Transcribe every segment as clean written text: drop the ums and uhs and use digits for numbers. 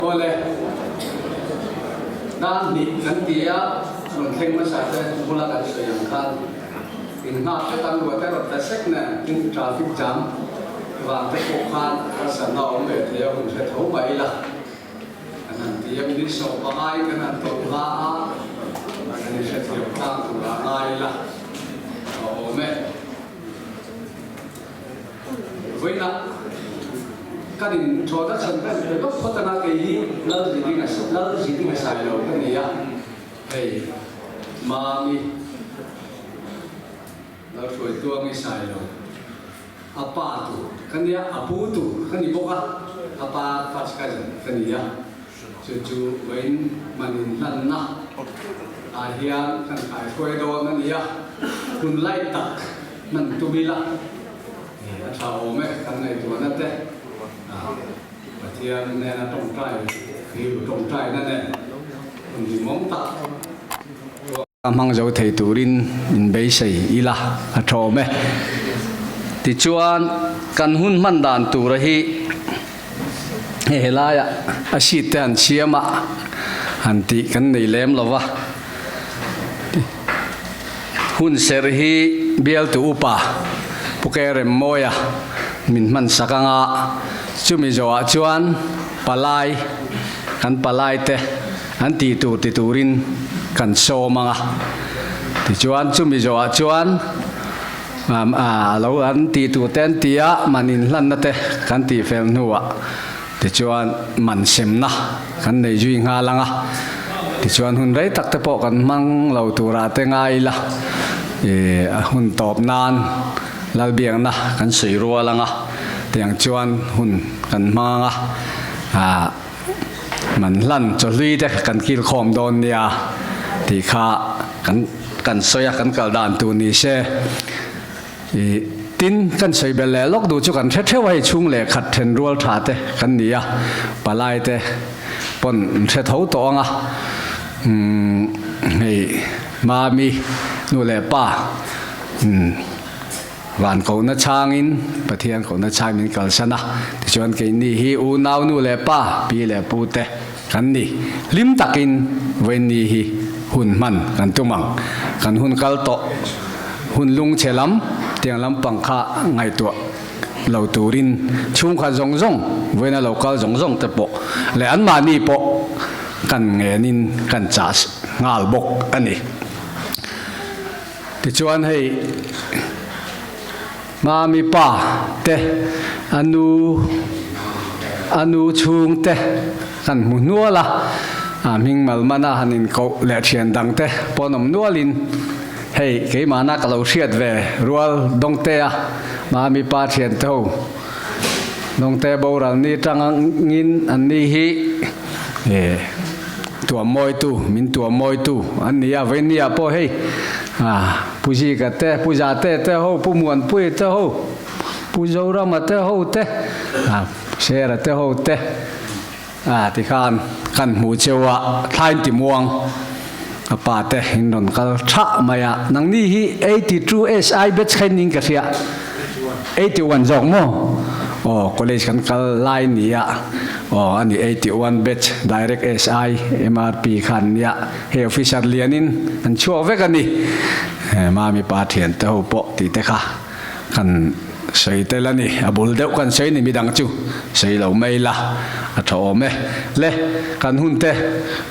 Awle, dan hnih kan ti a, rawn thleng hmasa te bula kan sawi ang khan in nghak hret ang ruah te rawn tla sek nen tin traffic jam vang te pawh khan harsatna a awm ve thei a hun hre tho mai ila kan han ti a, minute 15 in kan han tawlh hla a, kan inhrethiam tlang turah ngai ila a awm e. Vawiinah kan in introduction vel pe lawk phawt anga kei hi Lalzidinga Lalzidinga Sailo ka ni a, hei Mami Lalhruaituangi Sailo a pa tur ka nia, a pu tur ka ni bawk a, a pa first cousin ka ni a, chu chu vawiin man inhlanna ah hian kan kaihruai dawn a ni a, hun lai tak Hman tum ila, a tha awm e, kan ngaihtuahna te Pathian hnena tawngtai, rilru tawngtaina nen hun hlimawm tak a hmang zo thei turin in beisei ila a tha awm e. Tichuan, kan hun hman dan tura hi hei helaia a sheet te han siam a, han tih kan nei lem lo va. Hun serh hi bialtu upa Pu Keremmawia min hman sak anga chumi zawhah chuan palai kan palai te an tih tur ti turin kan sawm anga tichuan chumi zawhah chuan a lo an tih tur te an ti a man inhlanna te kan tih fel hnuah Tichuan man semna kan nei zui nghal ang a, tichuan hun rei tak te pawh kan hmang lo turah te ngai ila, ih hun tawp nan Lalbiakna kan sawi rual ang a, tiang chuan hun kan hmang ang a, ah man hlan chawhlui te kan kil khawm dawn nia tih kha kan kan sawi a, kan kal dan tur ni se. I tin, kan sawi belh leh lawk duh chu kan hre theuh a, hei chhung leh khat then rual tha te kan ni a, palai te pawn an hre tho tawh ang a, umm hei mami nu leh pa umm van kohna changin Pathian kohna chang min kalsan a, tichuan keini hi unau nu leh pa pi leh pu te kan ni, hlim takin vawiinni hi hun hman kan tum ang, kan hun kal tawh. Hun lungchhe lam tiang lampang kha ngaihtuah lo turin chhungkhat zawng zawng, vawiina lo kal zawng zawng te pawh leh anmahni pawh kan ngenin kan chah nghal bawk a ni. Tichuan hei Mami pa te, a nu a nu chhung te kan hmu hnual a, a hming malmana han inkoh leh thian dang te pawn awm nualin, Hei, keimahna ka lo hriat ve rual Dawngtea, Mami pa thian te ho, Dawngte boral ni tangin an ni hi tuam mawitu, min tuam mawitu an ni a, vawinia pawh hei Pu Zika te, Pu Zate te ho, Pu Muanpuia te ho, Pu Zorama te ho te, Pu Sera te ho te, Tikhan kan hmuh cheu a, thlain ti muang a pa te in rawn kal thah mai a, nangni hi 82 SI batch kha in ning ka hria, 81 zawk maw? Aw college kan kal lai ni a, aw a ni 81 batch direct SI MRP khan nia, hei officer lian in an chhuak vek a ni, mami pa thian te ho pawh tih te kha kan Sawi tel a ni, a bul deuh kan sawi ni midang chu sawi lo mai la, a tha awm e. Le, kan hun te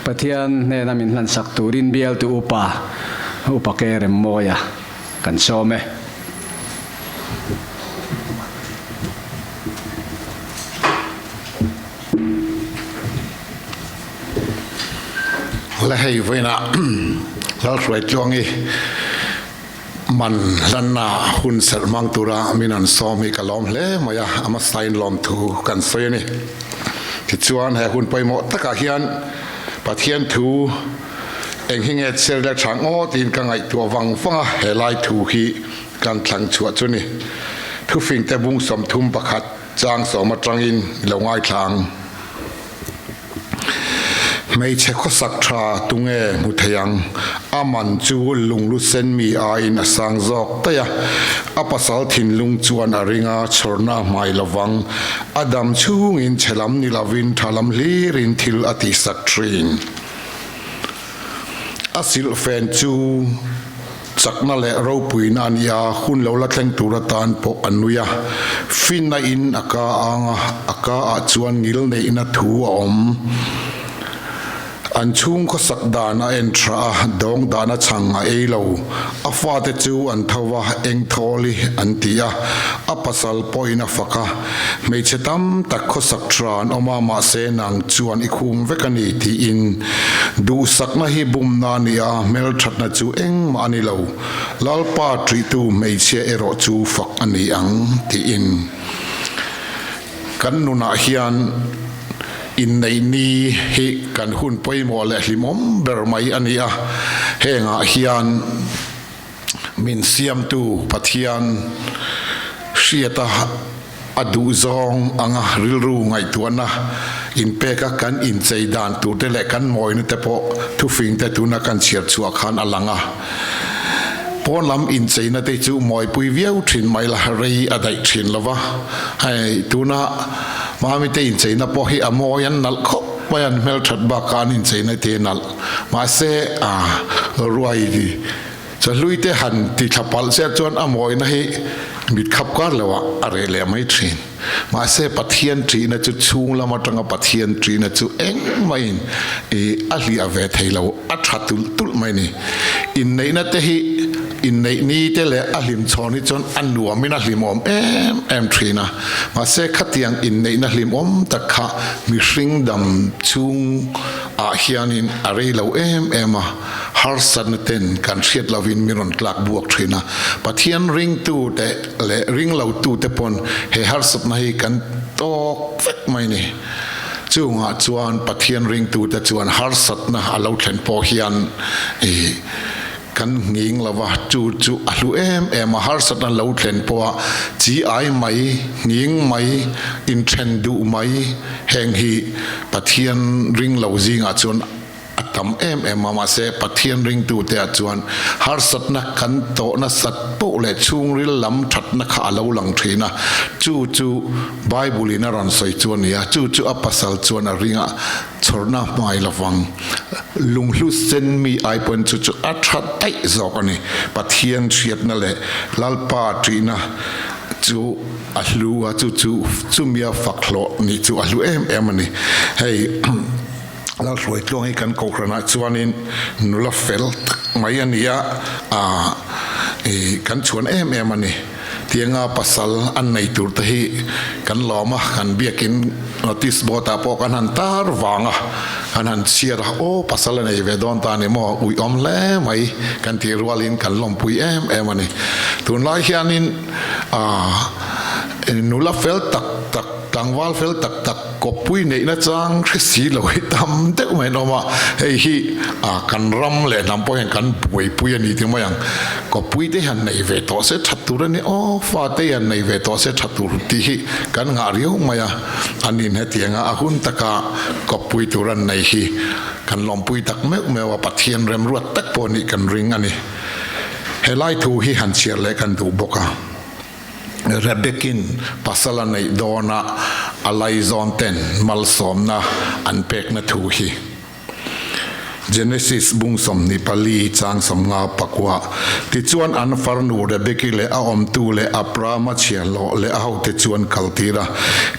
Pathian hnena min hlansak turin bialtu upa, Upa Ke Remmawia kan sawm e. Le hei vawiinah Lalhruaitluangi Man hlanna hun serh hmang tura min an sawm hi ka lawm hle mai a, a hmasain lawmthu kan sawi a ni. Tichuan he hun pawimawh takah hian Pathian thu eng hi nge chhiar leh tha ngaw tiin ka ngaihtuah vang vang a, he lai thu hi kan thlang chhuah chu ni. Thufingte bung 31 chang sawm atangin i lo ngaithla ang. Hmeichhe khawsak tha tunge hmu thei ang? A man chu lunglu sen mi aiin a sang zawk daih a. A pasal thinlung chuan a ring a, chhawrna a hmai lovang. A dam chhungin chhe lam ni lovin tha lam hlirin thil a tihsak thin. A silhfen chu chakna leh ropuina a ni a, hun lo la thleng tur atan pawh a nui a. Finna in a ka ang a, a ka ah chuan ngil neihna thu a awm. An chhung khawsak dan a en tha a, dawng dahna chhang a ei lo. A fate chu an tho va, eng thawl hi an ti a, a pasal pawhin a fak a. Hmeichhe tam tak khawsak tha an awm a, mahse nang chuan i khum vek a ni tiin duhsakna hi bumna a ni a, hmelthatna chu engmah a ni lo. Lalpa ṭihtu hmeichhia erawh chu fak a ni ang tiin kan nunah hian inneih ni hi kan hun pawimawh leh hlimawm ber mai a ni a, hengah hian Min siamtu Pathian hriata a duhzawng anga rilru ngaihtuahna inpeka kan inchei dan turte leh kan mawina te pawh thufingte tuna kan chhiar chhuah khan a lang a. Pawn lam incheina te chu mawipui viau thin mai la rei a daih thin lo va. Hei tuna Mamite incheina pawh hi a mawi an nalh khawp mai an hmelthat bakah an incheina te nalh. Mahse, a ruai chahlui te han ti thla palh chiah chuan a mawina hi mit khap kar lo ah a reh leh mai thin. Mahse, Pathian ṭihna chu chhung lam atanga Pathian ṭihna chu engmahin i a hliah ve thei lo, a ṭha tulh tulh mai ni. Inneihna te hi inneih ni te leh a hlim chhawn hi chuan a nuamin a hlimawm em em thin a. Mahse, khatiang inneihna hlimawm tak kha mihring dam chhung ah hianin a rei lo em em a, harsatna ten kan hriat lovin min rawn tlak buak thin a, Pathian ringtu te leh ring lo tu te pawn he harsatna hi kan tawk vek mai ni. Chungah chuan Pathian ringtu te chuan harsatna a lo thlen pawh hian i Kan nghing lo va, chu chu a hlu em em a, harsatna lo thlen pawha chi ai mai, nghing mai, inthen duh mai, heng hi Pathian ring lo zingah chuan a tam em em a, mahse Pathian ringtute ah chuan harsatna kan tawh nasat poh leh chhungril lam thatna kha a lo lang thin a, chu chu Bible in a rawn sawi chu a ni a, chu chu a pasal chuan a ring a, chhawrna hmai lovang. Lunghlu sen mi ai pawhin chu chu a tha daih zawk a ni. Pathian hriatna leh Lalpa ṭihna chu a hlu a, chu chu chumia fak hlawh nih chu a hlu em em a ni. Hei Lalhruaitluang hi kan kohhranah chuanin nula fel tak mai a ni a, kan chhuan em em a ni. Tianga pasal an nei tur te hi kan lawm a, kan biakin notice board ah pawh kan han tar vang a, kan han chhiar a, aw pasal a nei ve dawn ta ni maw, uiawm hle mai kan tih rualin kan lawmpui em em a ni. Tunlai hianin ah nula fel tak tak, tlangval fel tak tak kawppui neihna chang hre si lo hi tam deuh mai an awm a, hei hi ah kan ram leh hnam pawh hian kan buaipui a ni tih mai ang. Kawppui te hian nei ve tawh se that tur a ni aw, fate hian nei ve tawh se tha tur tih hi kan ngah riau mai a, an in hetianga a hun taka kawppui tur an nei hi kan lawmpui tak meuh meuh a, Pathian remruat tak pawh nih kan ring a ni. Helai thu hi han chhiar leh kan duh bawk a. Rebekin pasal a neih dawna a laizawn ten malsawmna an pekna thu hi. Genesis bung 24 chang 50 pakua. Tichuan an farnu Rebeki leh a awmtu leh Abrahama chhiahhlawh leh a hote chu an kaltir a.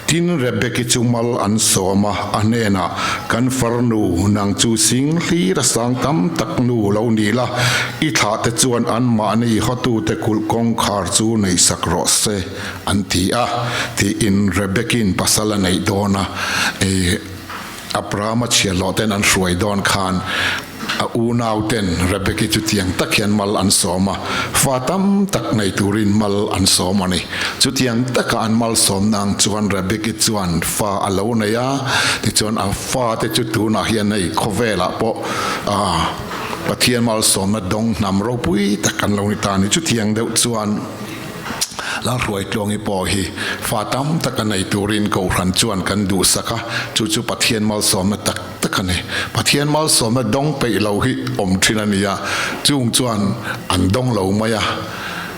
Tin, Rebeki chu mal an sawm a, a hnenah, Kan farnu, nang chu sing hlir a sang tam tak nu lo ni la, i thlahte chuan anmahni hotute kulh kawngkhar chu neihsak rawh se, an ti a, tiin Rebeki'n pasal a neih dawn a. Abrahama chhiahhlawh ten an hruai dawn khan a unau ten Rebeki chu tiang tak hian mal an sawm a, fa tam tak nei turin mal an sawm a ni. Chutiang taka an mal sawmna ang chuan Rebeki chuan fa a lo nei a, tichuan a fate chu tunah hian hei khawvelah pawh Pathian malsawmna dawng hnam ropui tak an lo ni ta a ni. Chutiang deuh chuan. Lalhruaitluangi pawh hi fa tam tak a nei turin Kohhran chuan kan duhsak a, chu chu Pathian malsawmna tak tak. tak a ni. Pathian malsawmna dawng peih lo hi awm thin a ni a, chung chuan an dawng lo mai a,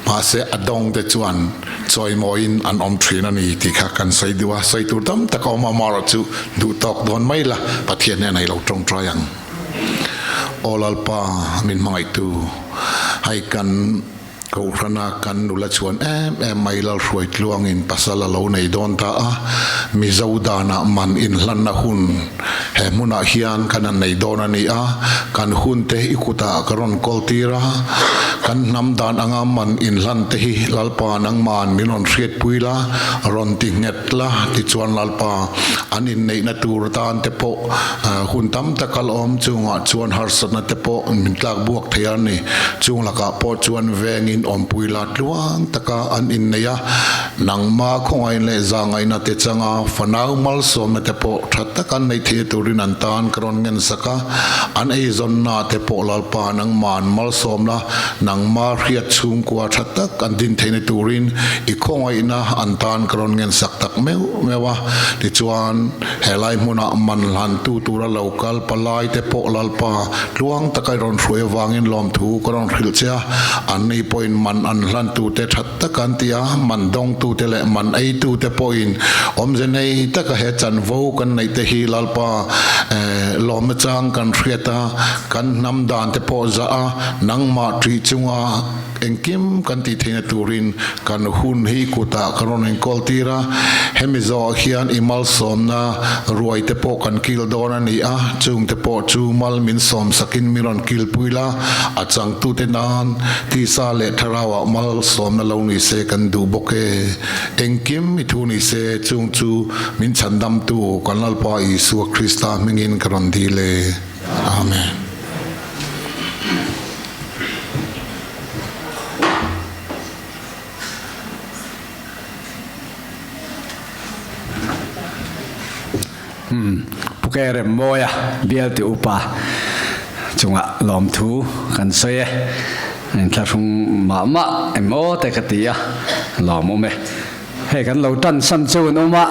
mahse a dawng te chuan chawimawiin an awm thin a ni tih kha kan sawi duh a, sawi tur tam tak a awm a, amaherawhchu duh tawk dawn mai la, Pathian hian a i lo tawngtai ang. Aw Lalpa min hmangaihtu, hei kan. Kohhrana kan nula chuan em em mai Lalhruai tluangin pasal a lo nei dawn ta a, Mizo danah man inhlanna hun he hmunah hian kan han nei dawn a ni a, kan hunte i kutah ka rawn kawl tir a, kan hnam dan anga man inhlan te hi Lalpa nangman min rawn hriatpui la, rawn ti nghet la, tichuan Lalpa an inneihna tur tan te pawh hun tam tak a la awm chungah chuan harsatna te pawh min tlak buak thei a ni. Chung lakah pawh chuan vengin awmpui la tluang taka an innei a, nangma khawngaih leh zahngaihna te changa fanau malsawmna te pawh tha taka an neih theih turin an tan ka rawn ngensak a, an eizawnna te pawh Lalpa nangma'n malsawmna nangma hriat chhungkua tha tak an din theihna turin i khawngaihna an tan ka rawn ngensak tak meuh meuh a, tichuan Helai hmunah man hlantu tura lo kal palai te pawh Lalpa tluang taka i rawn hruai avangin lawmthu ka rawn hrilh che a, anni pawhin man an hlantute that tak an ti a, man dawngtute leh man eitute pawhin awmze nei taka he chanvo kan neih te hi Lalpa lawmna chang kan hriat a, kan hnam dan te pawh zah a, nangmah ṭih chunga Engkim kan tih theihna turin kan hun hi kutah kan rawn inkawl tir a, hemi zawhah hian i malsawmna ruai te pawh kan kil dawn a ni a, chung te pawh chu mal min sawm sakin min rawn kilpui la, a changtute nan tisa leh thlarauah malsawmna lo ni se kan duh bawk e. Engkim i thu ni se, chung chu min chhandamtu kan Lalpa Isua Krista hmingin ka rawn dil e. Amen. Pu Kerem Mawia bialti upa chungah lawmthu kan sawi e. Inthlahrung mah mah em aw te ka ti a, lawmawm e. Hei kan lo tan san cheu an awm a,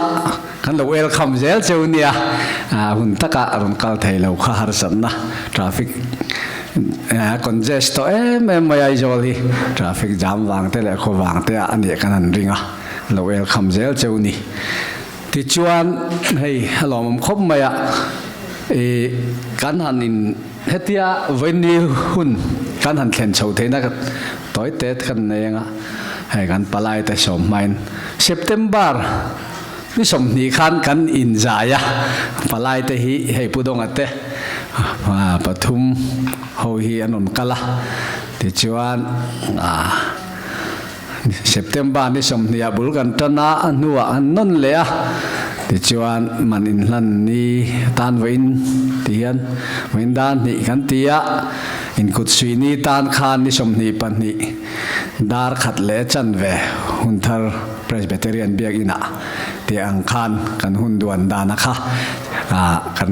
kan lo welcome zel cheu nia, hun takah rawn kal thei lo kha harsatna traffic congest tawh em em mai Aizawl hi traffic jam vang te leh khaw vang te ah a nih kan han ring a, lo welcome zel cheu ni. Tichuan hei a lawmawm khawp mai a, ih kan han in hetia vawiin hun kan han thlen chho theihna tawi te kan nei anga hei kan palai te sawm hmain September ni 20 khan kan inzai a, palai te hi hei Pu Dawnga te pathum ho hi an rawn kal a, tichuan ah. September ni 20 ah bul kan tan a, a hnuah an nawn leh a, tichuan man inhlan ni tan vawiin ti hian vawiin dan hnih kan ti a, inkut suih ni tan khan ni 22 dar khat leh chanve Hunthar Presbyterian Biakinah tih ang khan kan hun duan dana kha kan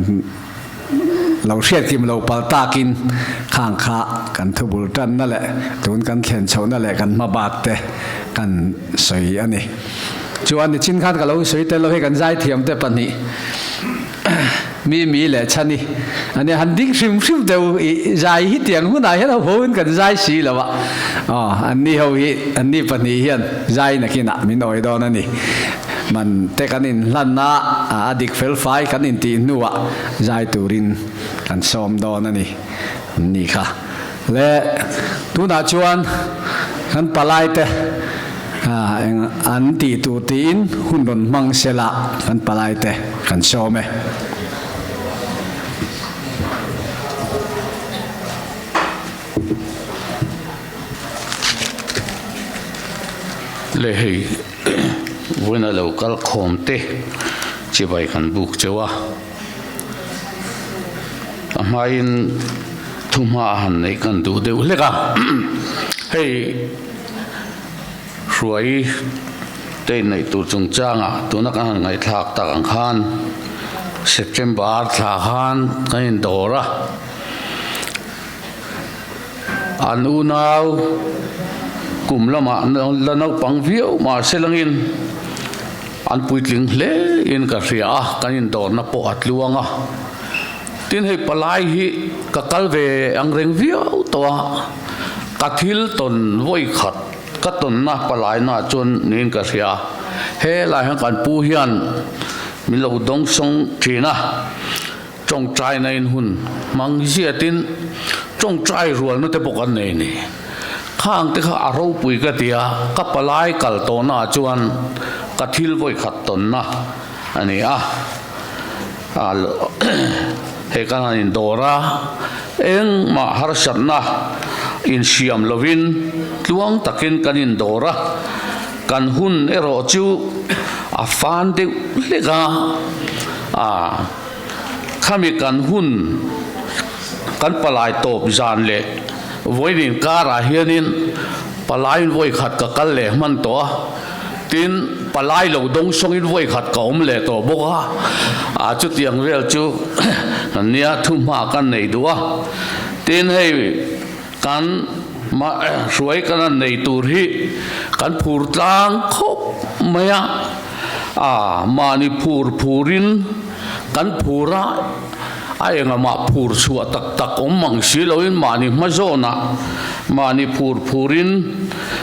Lo hriat kim lo pal takin khang kha kan thubul tanna leh tun kan thlen chhohna leh kan hma bak te kan sawi a ni. Chuan nichin khan ka lo sawi tel lo hei kan zaithiam te pahnih mi mi leh chhani ania han ding hrim hrim deuh i zai hi tiang hunah hian ho hoin kan zai si lo a aw anni ho hi anni pahnih hian zai nakinah min awi dawn a ni. Man te kan inhlan a, a dik fel fai kan intih hnuah zai turin kan sawm dawn a ni ni kha. Le tunah chuan kan palai te eng an tih tur tiin hun rawn hmang sela kan palai te kan sawm e. Le hei vawiin a lo kal khawm te chibai kan buk cheu a, a hmain thuhma a han neih kan duh deuh hlek a, hei hruai te inneih tur chungchangah tuna kan han ngaihthlak tak ang khan September thla khan kan indawr a. An unau kum lamah la naupang viau mahse langin an puitling hle in ka hria a, kan indawrna pawh a tluang a. Tin hei palai hi ka kal ve ang reng viau tawh a, ka thil tawn vawi khat ka tawnna palaina chuan niin ka hria. He lai hian kan pu hian min lo dawng sawng thin a, tawngtaina in hun hmang ziatin tawngtai rualna te pawh kan nei a ni. Khang te kha a ropui ka ti a, ka palai kal tawhna ah chuan ka thil vawi khat tawnna a ni a. Hei kan han indawr a, engmah harsatna insiam lovin tluang takin kan indawr a, kan hun erawh chu a fan deuh hlek a, khami kan hun kan palai tawp zan leh vawiin inkarah hianin palaiin vawi khat ka kal leh hman tawh a. Tin, palai lo dawng sawngin vawi khat ka awm leh tawh bawk a, a chutiang vel chu kan nia thuhma kan nei duh a. Tin, hei kan hruai kan han nei tur hi kan phur tlang khawp mai a, a mahni phur phurin kan phur a, a engahmah phur chhuah tak tak awm mang si loin mahni hma zawnah mahni phur phurin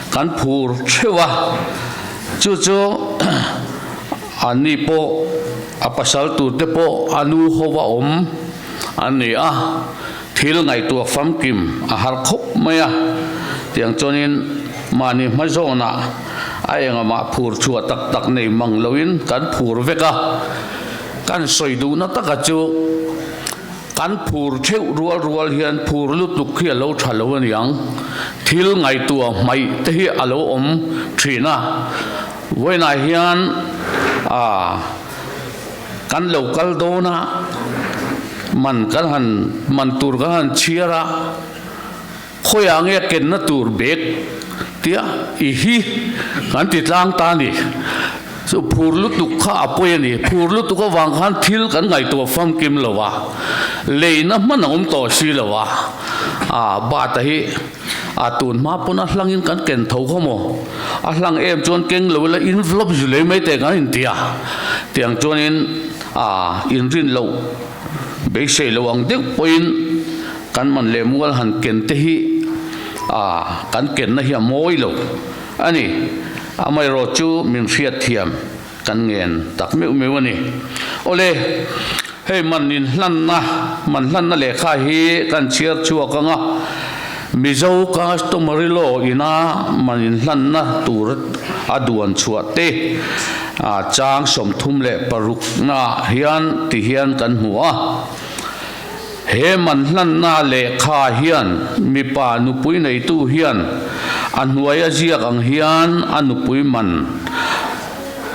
kan phur theuh a, chu chu anni pawh a pasal turte pawh a nu ho a awm an ni a, thil ngaihtuah famkim a har khawp mai a, tiang chuanin mahni hma zawnah a engahmah phur chhuah tak tak nei mang loin kan phur vek a. Kan sawi duhna taka chu kan phur theuh rual rual hian phur lutuk hi a lo tha lo a niang. Thil ngaihtuah hmaih te hi a lo awm thin a. Vawiinah hian ah kan lo kal dawn a, man kan han man tur kan han chhiar a, khawiah nge kenna tur bag tia i hi kan ti tlang ta a ni. Chu phur lutuk kha a pawi a ni. Phur lutuk avang khan thil kan ngaihtuah famkim lo a, leina hman a awm tawh si lo a, a bata hi a tun hma pawn a hlangin kan ken tho kha maw? A hlang em chuan keng lo ila envelope zu lei mai teh kan inti a, tiang chuanin a inrin loh beisei lo ang deuh pawhin kan man leh mual han ken te hi a kan kenna hi a mawi lo a ni. Amaherawh chu min hriat thiam kan ngen tak meuh meuh a ni. Awle, hei man inhlanna, man hlanna lehkha hi kan chhiar chhuak ang a, Mizo customary law ina man inhlanna tur a duan chhuah te chang 36 naah hian ti hian kan hmu a. He man hlanna lehkha hian mipa nupui neitu hian a hnuai a ziak ang hian a nupui man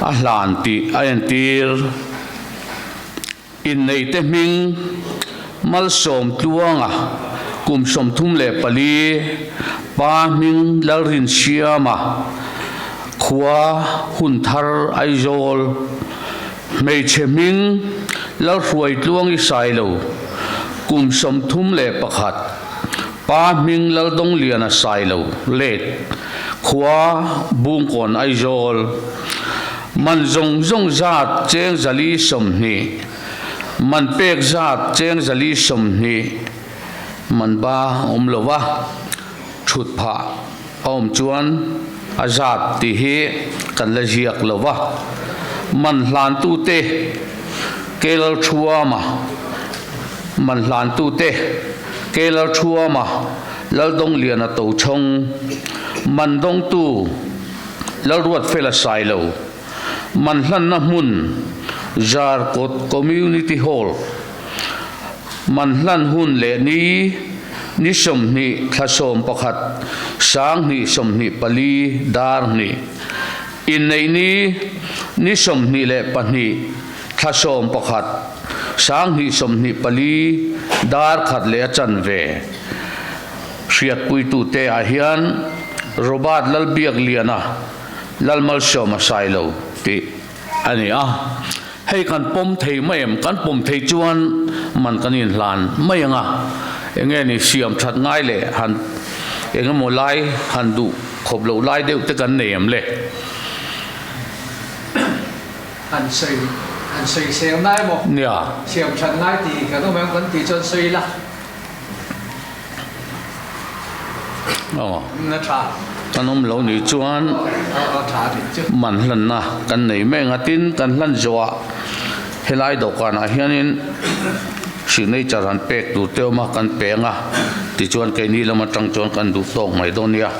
a hlan tih a entir. Inneite hming Malsawm Tluanga kum 34, pa hming Lalrinsiama khua Hunthar Aizawl, Hmeichhe hming Lalhruaitluangi Sailo, kum 31, pa hming Laldawngliana Sailo, late, khua Bungkawn Aizawl, man zawng zawng zat cheng 420, man pek zat cheng 420, man ba awm lova thut phah a awm chuan a zat tih hi kan la ziak lo va, man hlantute Kelalthuama, man hlantute Kelalthuama, Laldawngliana Tochhawng, man dawngtu Lalruatfela Sailo, man hlanna hmun Zarkawt Community Hall. Man hlan hun leh ni, ni 20 thla 11, 2024 dar hnih. Inneih ni, ni 22 thla 11, 2024 dar khat leh a chanve. Hriatpuitute ah hian Robert Lalbiakliana, Lalmalsawma Sailo tih a ni a, hei kan pawm thei mai em? Kan pawm thei chuan man kan inhlan mai ang a, enge ni siam that ngai leh han eng emaw lai han duh khawp loh lai deuh te kan nei em le? Han sawi han Han sawisel ngai maw? Nia. Siam that ngai tih kan awm em kan tih chuan sawi ila. Aw. Na tha. Kan awm lo nih chuan Aw tha nih chu. Man hlanna kan nei mai ang a, tin kan hlan zawhah helai dawhkanah hianin signature han pek tur te awm a, kan pe ang a, tichuan keini lam atang chuan kan duh tawk mai dawn nia.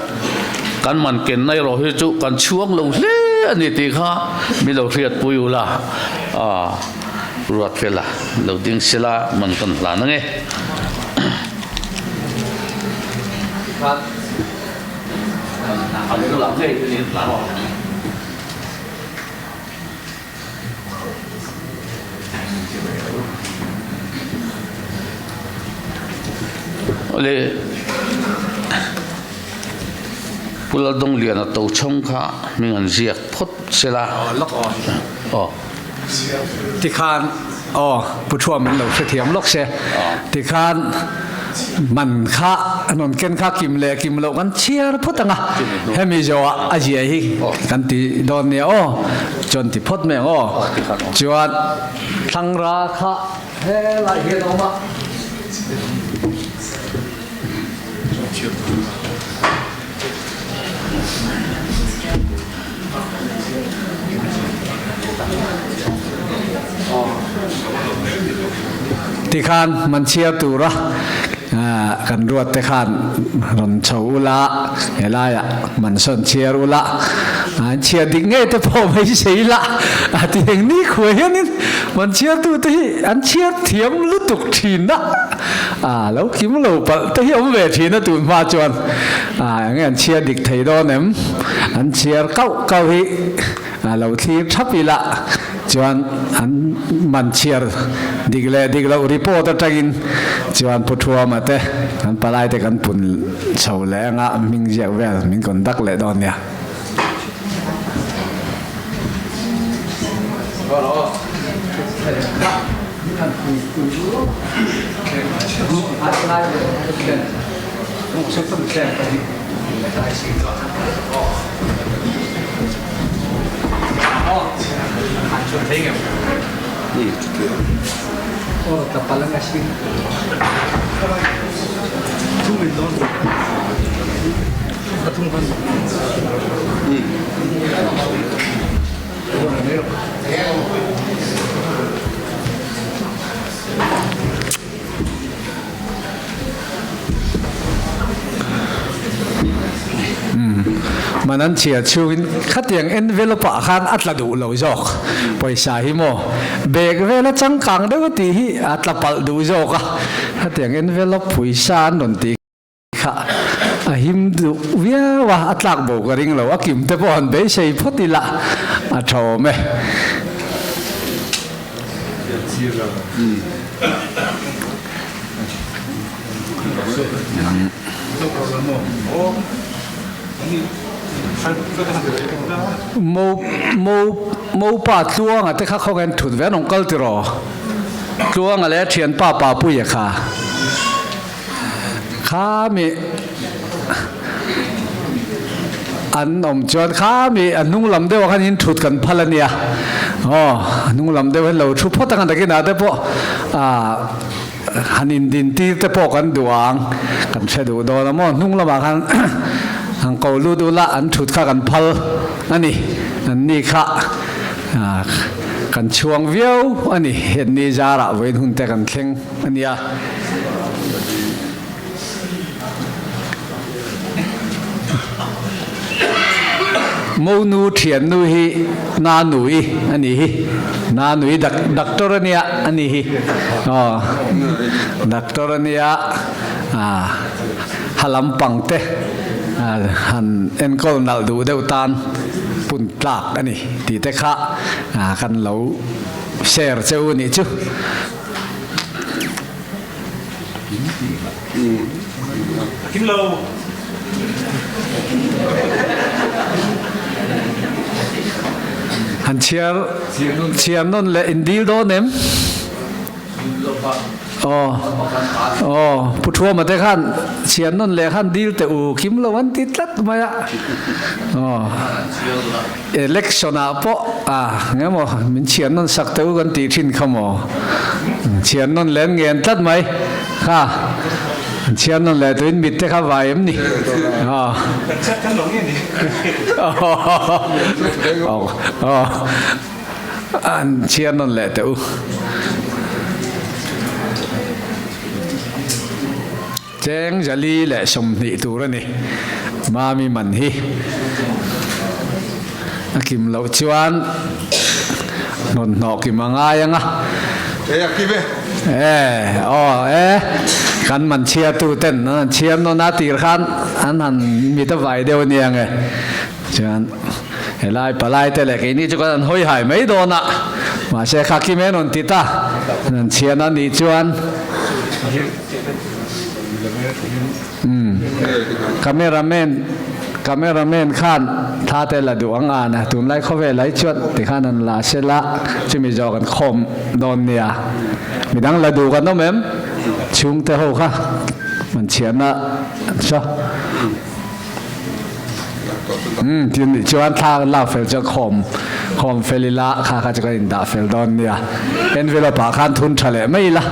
Kan man kenna erawh hi chu kan chhuang lo hle a ni tih kha mi lo hriatpui ula, aw Ruatfela lo ding sela man kan hlan ang e. Le Pu Laldongliana Tochhawng kha hming an ziak phawt sela. Aw. Tikhan aw Pu Thuam min lo hrethiam lawk se. Tikhan man kha an rawn ken kha kim leh kim loh kan chhiar phawt ang a. Hemi zawhah a zia hi kan ti dawn nia aw. Chuan ti phawt mai ang aw. Chuan thlangra kha helai hian a awm a. Tikhan man chhiar tura kan ruat te khan rawn chho ula helaiah man sawn chhiar ula an chhiar dik ngei te pawh mai sei la a ti eng ni khuai hianin man chhiar tu te hi an chhiar thiam lutuk thin a a lo kim lo palh te hi awm ve thin a tun hma chuan a enge an chhiar dik thei dawn em an chhiar kauh kauh hi a lo thlir thap ila chuan an man chhiar dik leh dik loh report atangin chuan Pu Thuama te kan palai te kan pun chho leh anga hming ziak vel min conduct leh dawn nia. Man an chhiar chhungin khatiang envelope ah khan a tla duh lo zawk pawisa hi maw bag vel a changkang deuh a tih hi a tla palh duh zawk a khatiang envelope pawisa an rawn tih Kha a him duh viau a, a tlak bo ka ring lo, a kim te pawh han beisei phawt ila a tha awm e. Mo mo mopa Tluanga te kha khawngain thut ve an awm kal tiraw? Tluanga leh a thianpa Papuia kha. Khami an awm chuan khami a hnung lam deuh ah khan in thut kan phal a nia aw a hnung lam deuh hian lo thu phawt ang a nakinah te pawh ah han in din tir te pawh kan duh ang kan hre duh dawn a maw hnung lamah khan an ko lut ula an thut kha kan phal a ni an ni kha ah kan chhuang viau a ni heti zarah vawiin hun te kan thleng a nia. Monu thiannu hi Nanui a ni hi. Nanui doctor a nia a ni hi. Aw doctor a nia ah ha lampang te han enkawl nalh duh deuh tan pun tlak a ni tih te kha kan lo share cheu a nih chu. Han chhiar chhiar nawn leh in dil dawn em? Aw aw Pu Thuama te khan chhiar nawn leh khan dil teh u kim lo an ti tlat mai a. Aw election ah pawh a nge maw min chhiar nawn sak teh u kan tih thin kha maw. Chhiar nawn leh an ngen tlat mai kha. An chhiar nawn leh tuin mit te kha vai em ni? Aw. Aw. An chhiar nawn leh teh u. Cheng 420 tur a ni. Mami man hi a kim loh chuan hnawthnawh kim a ngai ang a. E a kim e. E aw e kan man chhiartu ten an han chhiar nawn a tir khan an han mit a vai deuh a nia nge. Chuan helai palai te leh keini chu kan han hawi hai mai dawn a, mahse kha kim e rawn ti ta, an han chhiar na nih chuan umm cameraman cameraman khan tha te la duh ang an a, tunlai khawvel ai chuan tikhan an la sela chumi zawh kan khawm dawn nia, midang la duh kan awm em? Chhungte ho kha an chhiarna saw. Umm tin nih chuan thla kan lak fel chuan khawm khawm fel ila kha kha chu kan indah fel dawn nia envelope ah khan thun tha leh mai ila.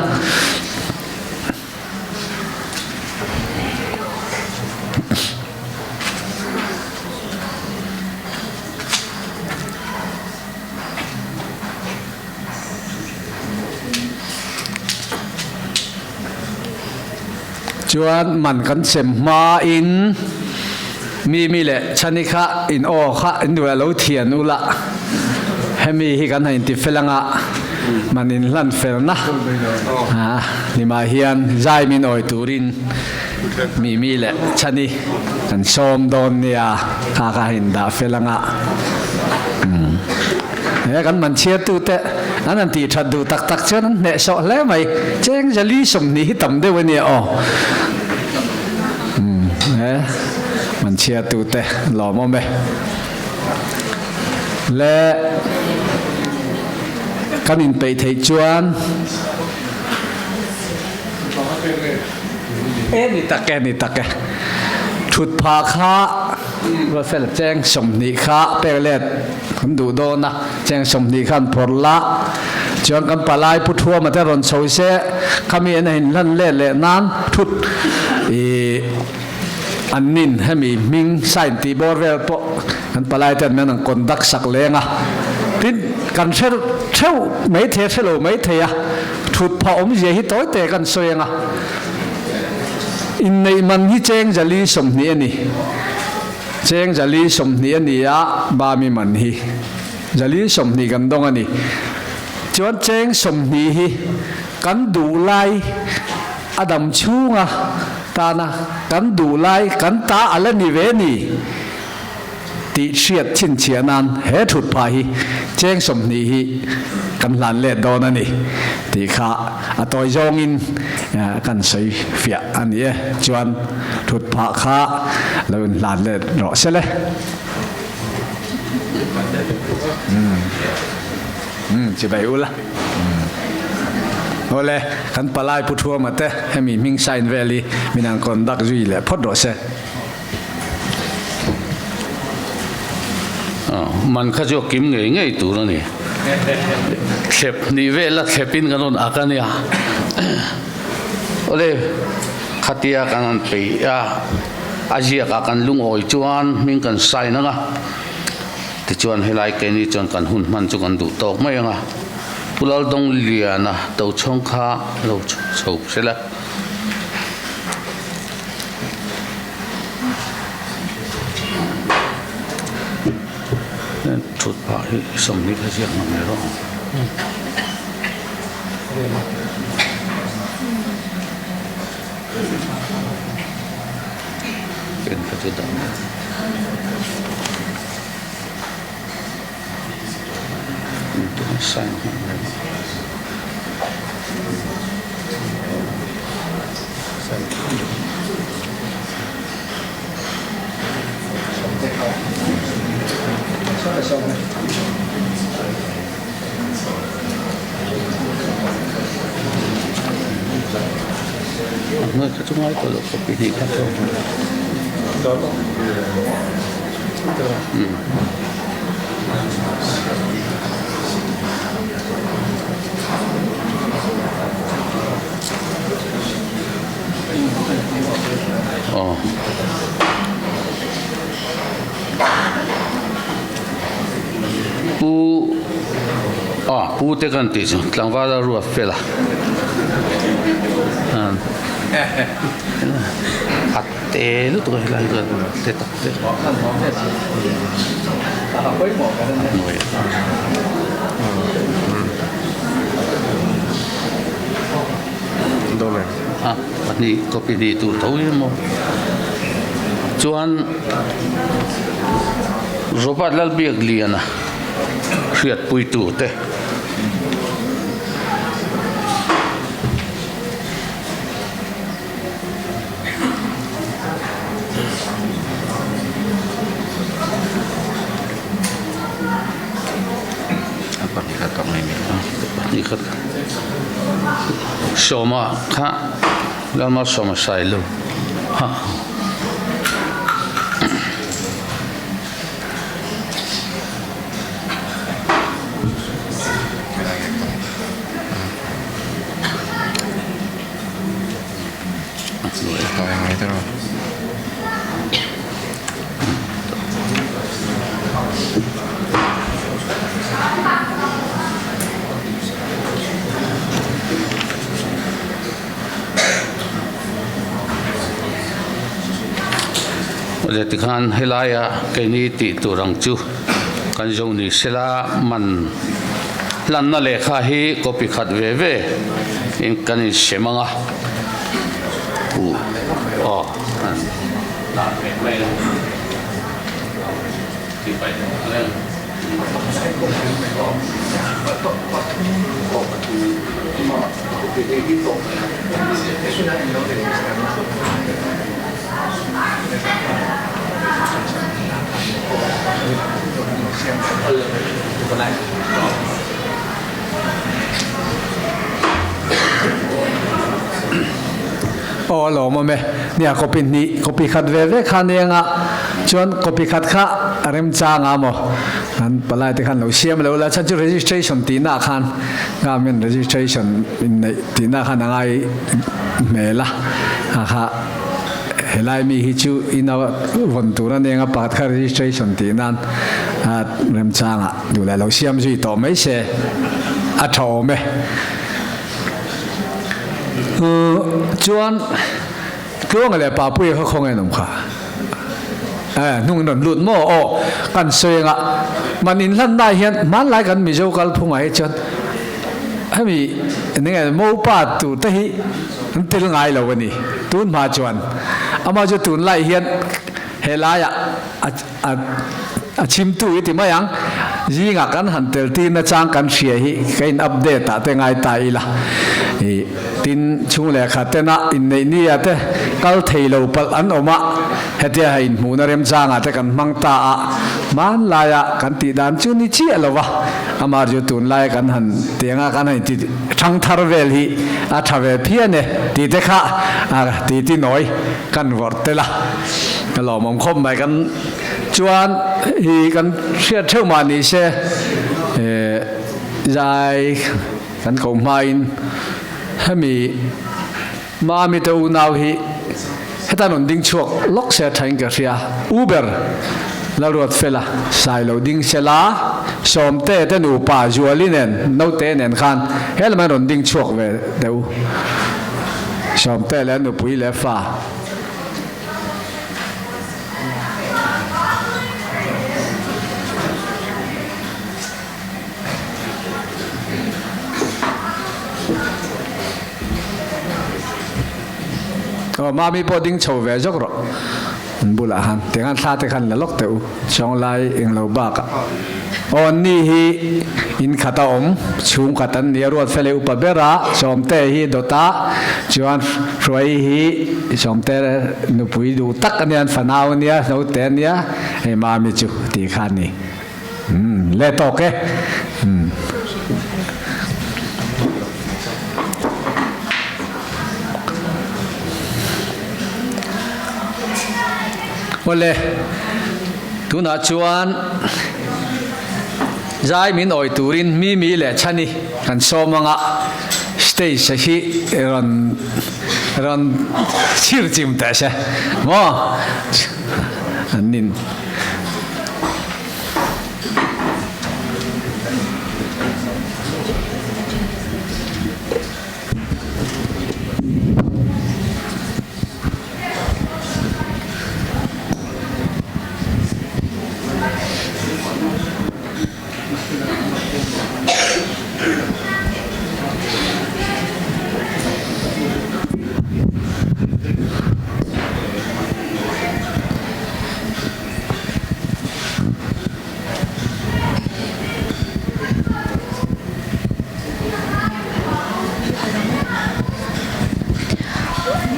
Chuan man kan sem hmain mi mi leh chhani kha in aw kha in duh lo thian ula hemi hi kan han inti fel anga man in hlan felna nimah hian zai min awi turin mi mi leh chhani kan sawm dawn nia kha kha in dah fel anga. He kan man chhiartute an han tih that duh tak tak chuan an hnehsawh hle mai. Cheng 420 hi tam deuh a nia aw. Umm he man chhiartute lawmawm e. Le kan inpeih theih chuan E ni tak e, ni tak e. Thut phah kha Ruatfel cheng 20 kha pek let kan duh dawn a, cheng 20 khan phawrh la. Chuan kan palai pu thuama te rawn chho se, khami an in hlan let leh nan thut i an nin hemi hming sign tih bawr vel pawh kan palai ten men an conduct sak leng a. Tin, kan hre theuh maithei a hre lo maithei a. Thut phah awmzia hi tawi te kan sawi ang a, inneih man hi cheng 420 a ni. Cheng 420 a ni a, Bami man hi 420 kan dawng a ni. Chuan cheng 20 hi kan duh lai a dam chhunga tana kan duh lai kan ta a la ni ve ni. Tih hriat chhinchhiah nan he thut phah hi cheng 20 hi kan hlan let dawn a ni tih kha a tawi zawngin kan sawi fiah a ni e. Chuan thut phah kha lo in hlan let rawh se le. Umm chibai ula. Awle kan palai pu Thuama te hemi hming sign vel hi min han conduct zui leh phawt rawh se. Man kha chu a kim ngei ngei tur a ni. Thlep hnih vel a thlepin kan rawn ak a nia. Awle khatia kan han peih a, a ziakah kan lungawi chuan hming kan sign ang a, tichuan helai keini chuan kan hun hman chu kan duh tawk mai ang a. Pu Laldongliana Tochhawng kha lo chho sela. Thut phah hi 20 kha ziak ngam leh rawh ang. Pen kha chu dah mai. Sign hman reng. Hnuai kha chu ngai tawh lo copy hnih kha chu. Aw. Pu a pu te kan tih chu tlangval a ruat fel a a te lutuk a helai chuan te tak te a pahnih copy hnih tur tho hi maw chuan Robert Lalbiakliana hriatpuitu te. Pahnih khat Sawma kha Lalma Sawma Sailo ha. Awle tikhan helaia keini tih tur ang chu kan zo ni sela man hlanna lehkha hi copy khat ve ve in kan insem ang a aw an dah ve mai a Aw a lawmawm e. Nia copy hnih copy khat ve ve kha nia nga chuan copy khat kha a remchang a maw an palai te khan lo siam lo la chhan chu registration tih na khan government registration in neih tih na khan a ngai hmel a a kha helai mi hi chu ina vawn tur a nia nga pakhat kha registration tih nan a remchang ah duh leh lo siam zui tawh mai se a tha awm e. Chuan Tluanga leh Papuia kha khawngaih an awm kha. Eh, hnung in rawn lut maw? Aw, kan sawi anga man inhlanna hian hmanlai kan Mizo kalphungah hi chuan hemi enge mopa tur te hi an tel ngai lo a ni. Tun hma chuan amah chu tunlai hian helaiah a A a chhimtu i ti mai ang. Zingah kan han tel tir nachang kan hria hi ka in update ah te ngai ta ila. I tin chhung lehkha tena inneih nia te kal thei lo palh an awm a, hetia hei inhmuhna remchangah te kan hmang ta a, hmanlaia kan tih dan chu ni chiah lo va, amah chu tunlaia kan han tianga kan han inti thang thar vel hi a tha ve phian e tih te kha a ti ti nawi kan vawrh tel a. Ka lawmawm khawp mai kan chuan hi kan hriat theuh mah ni se zai kan ko hmain hemi mami te unau hi heta rawn ding chhuak lawk se thain ka hria Uber Lalruat Fela Sailo ding sela Sawmte te nupa Zuali nen naute nen khan he lamah rawn ding chhuak ve deuh Sawmte leh nupui leh fa. Aw mami pawh ding chho ve zawk rawh an bulah khan tiang thla te khan la lawk teh u chawnglai englo bakah aw an ni hi in khat a awm chhungkhat an ni a ruat fel e upa ber a sawmte hi dawta chuan hruai hi sawmte nupui duh tak a nia an fanau a nia naute a nia hei mami chu tih kha a ni umm le tawk e umm. Awle, tunah chuan zai min awi turin Mimi leh Chhani kan sawm anga stage a hi rawn rawn chhir chim teh se maw an nin.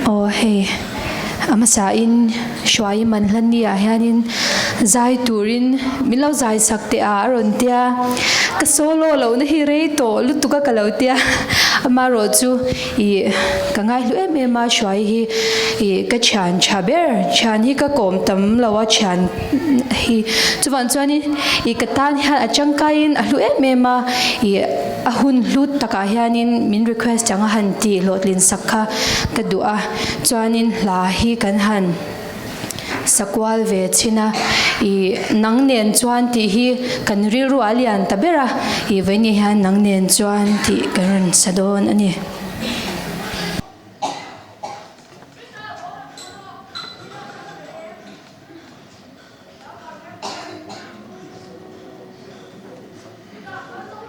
Aw hei a hmasa in hruai man hlan ni ah hianin zai turin min lo zai sak teh a a rawn tia ka solo lohna hi rei tawh lutuk a ka lo tia amaherawh chu Ih, ka ngaihlu em em a, Hruai hi ih ka thian tha ber, thian hi ka kawm tam lo a thian hi chuvang chuanin ih ka tan hian a tangkaiin a hlu em em a, ih a hun hlu takah hianin min request ang a han tih hlawhtlin sak kha ka duh a, chuanin hla hi kan han. Sakual ve chhin a, ih nang nen chuan tih hi kan rilru a lian ta ber a, ih vawiin hian nang nen chuan tih kan rawn sa dawn a ni.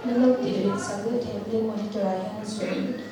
Na lo tih rin sak deuh thei ang monitor ah hian sawi lutuk.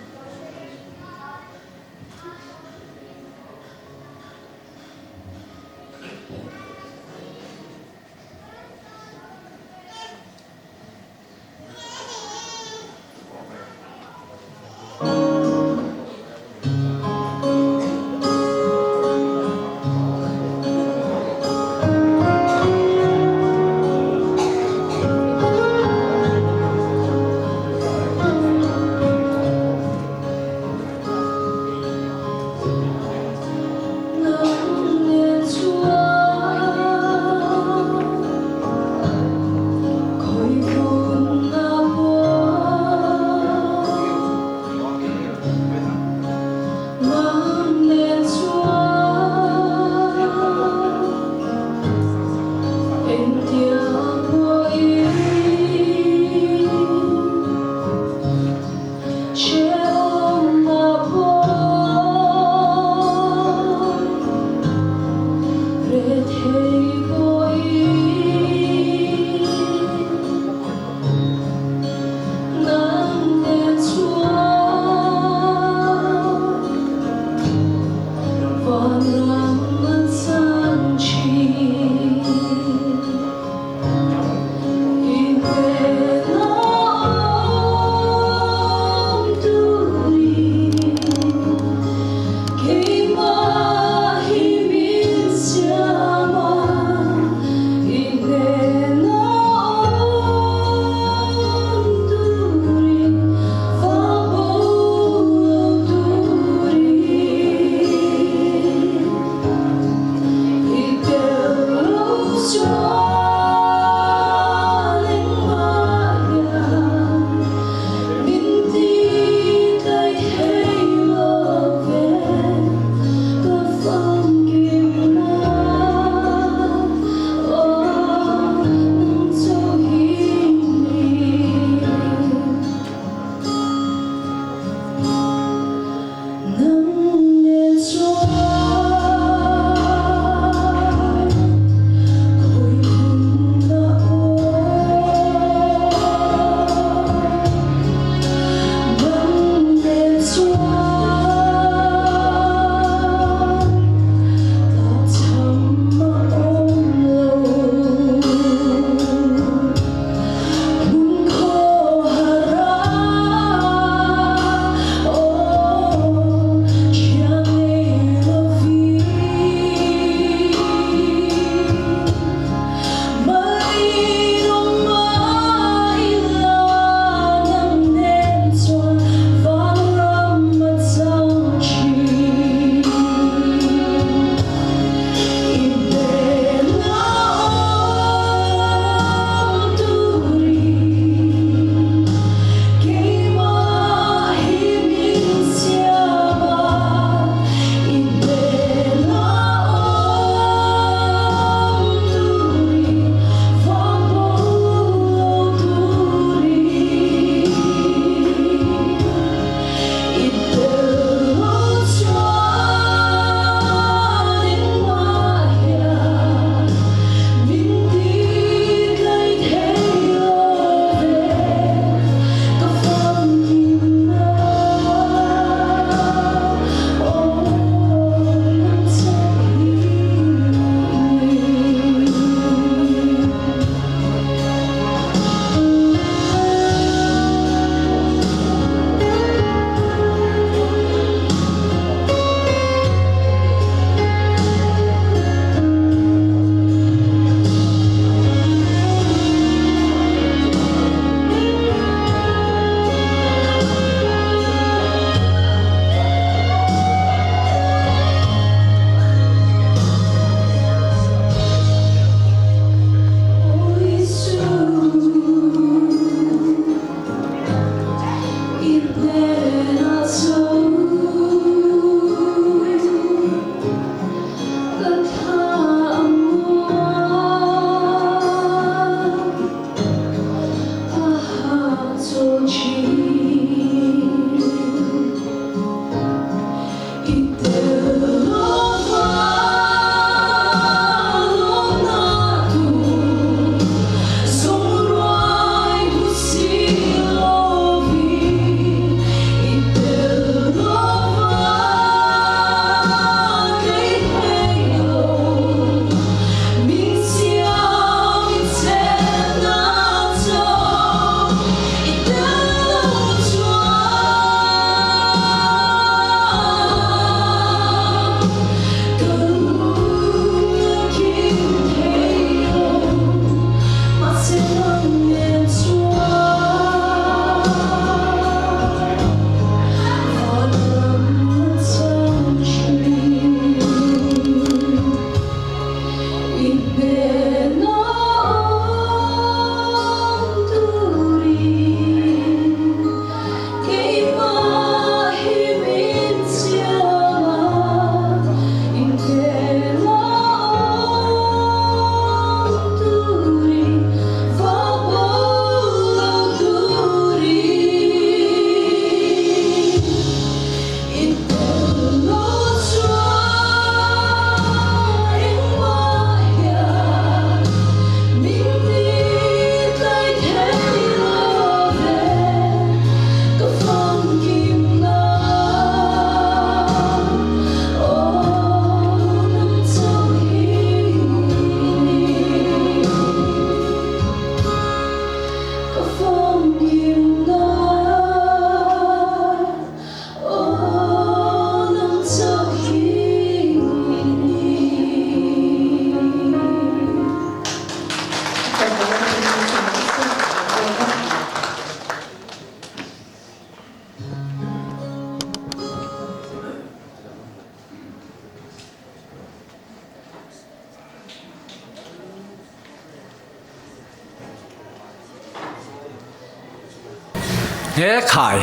He khai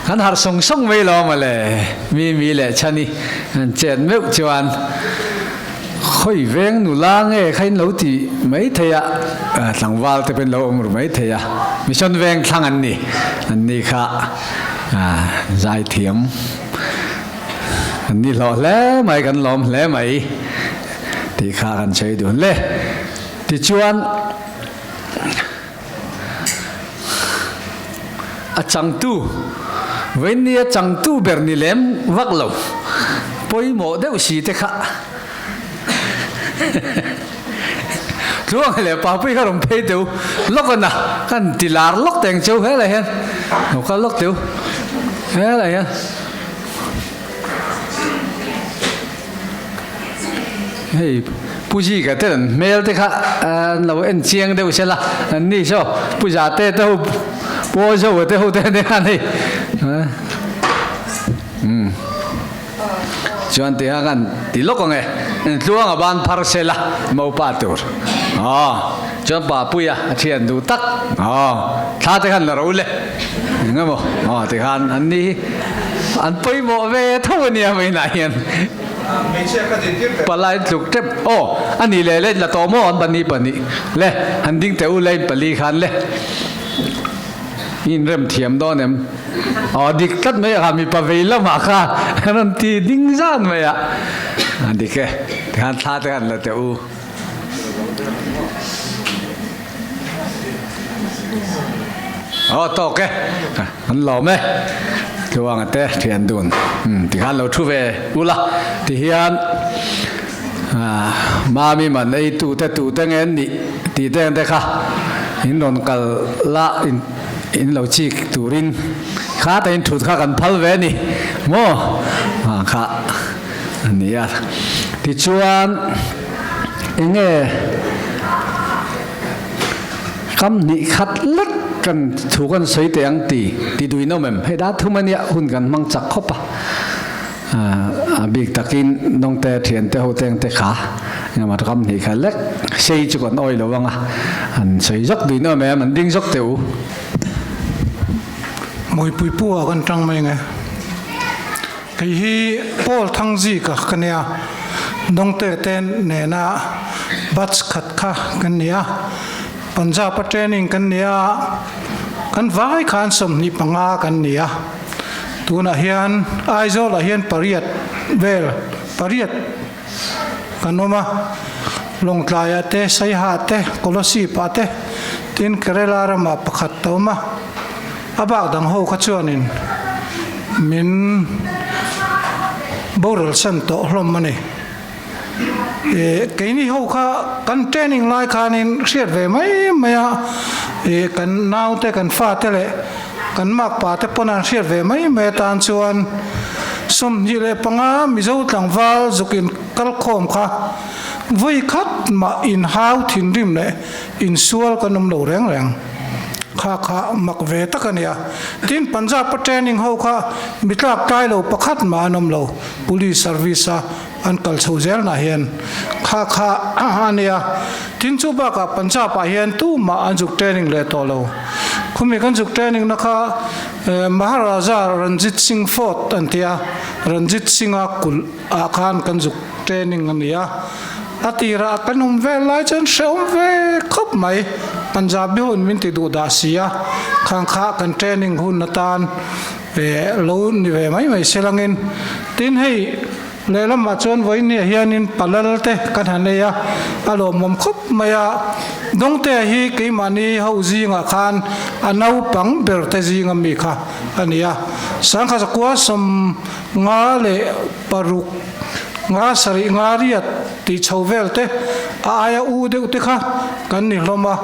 kan harh sawng sawng mai lo mawle mi mi leh chhan i an chet meuh chuan khawi veng nula nge kha in lo ti mai thei a, tlangval te pawh in lo awm ru mai thei a, mission veng thlang an ni, an ni kha zaithiam an ni hlawh hle mai kan lawm hle mai tih kha kan sawi dun le tichuan. A changtu, Vawiinnia changtu ber ni lem vak lo, pawimawh deuh si te kha Tluang leh Papui kha rawn phei teu lawk a na, kan ti lar lawk teng cheu helai hian, lo kal lawk teu helai hian. Hei Pu Zika te an hmel te kha an lo en chiang deuh se la, an ni saw Pu Zate te ho Pu Azoa te ho te an khan hei umm chuan ti kha kan ti lawk ang e, tluang a ban phar se la mopa tur aw chuan Papuia a thian duh tak aw thla te khan la ro le eng emaw aw ti khan an ni hi an pawimawh ve tho a nia vawiinah hian. Palai tluk tep aw a ni leh leh la tawh maw an pahnih pahnih le han ding teh u lane pali khan le i inrem thiam dawn em aw dik tlat mai a kha mipa vei lamah kha an rawn ti ding zan mai a a dik e tikhan thla te khan la teh u. Aw tawk e an lawm e Tluanga te thian dun tikhan lo thu ve ula tihian Mami man ei tu te tu te nge an nih tih te ang te kha in rawn kal la in lo chik turin kha ta in thut kha kan phal ve a ni maw kha a ni a tichuan enge Kam hnih khat lek kan thu kan sawi teh ang ti ti duin awm em? Hei dah thum a nia, hun kan hmang chak khawp a. A bik takin nawngte thiante ho teng te kha engemaw kam hnih khat lek sei chu kan awi lo ang a, an sawi zawk duin awm em? An ding zawk teh u. Mawipui pu ah kan tang mai nge. Kei hi Paul Thangzika ka nia, Dawngte te nena batch khat kha kan ni a, Punjab a training kan ni a, kan vai khan 25 kan ni a, tunah hian Aizawl ah hian pariat vel pariat kan awm a, Lawngtlai ah te, Saiha te, Kolasib ah te, tin Kerala ramah pakhat a awm a. A bak dang ho kha chuanin min boral san tawh hlawm a ni. Keini ho kha kan training lai khanin hriat ve mai mai a, kan naute, kan fate leh kan makpa te pawn an hriat ve mai mai atan chuan 25 Mizo tlangval zuk in kalkhawm kha vawi khat mah inhau thinrim leh insual kan awm lo reng reng. Kha kha mak ve tak a nia. Tin, Punjab a training ho kha mi tlak tlai lo pakhat mah an awm lo, police service a an kal chho zel nah hian kha kha a nia. Tin, chu bakah Punjab ah hian tumah an zuk training leh tawh lo. Khumi kan zuk training na kha Maharaja Ranjit Singh Fort an tia, Ranjit Singh a kulh ah khan kan zuk training a nia. A tirah kan awm vel lai chuan hrehawm ve khawp mai. Punjabi hun min ti duh dah si a, khang kha kan training hun atan lo ni ve mai mai se langin. Tin hei lehlamah chuan vawiinniah hianin palal te kan han ei a, a lawmawm khawp mai a. Dawngtea hi keimahni ho zingah khan a naupang ber te zinga mi kha a ni a. Sangha zakua 56. Nga sarih nga riat tih chho vel te a aia u deuh te kha kan ni hlawm a,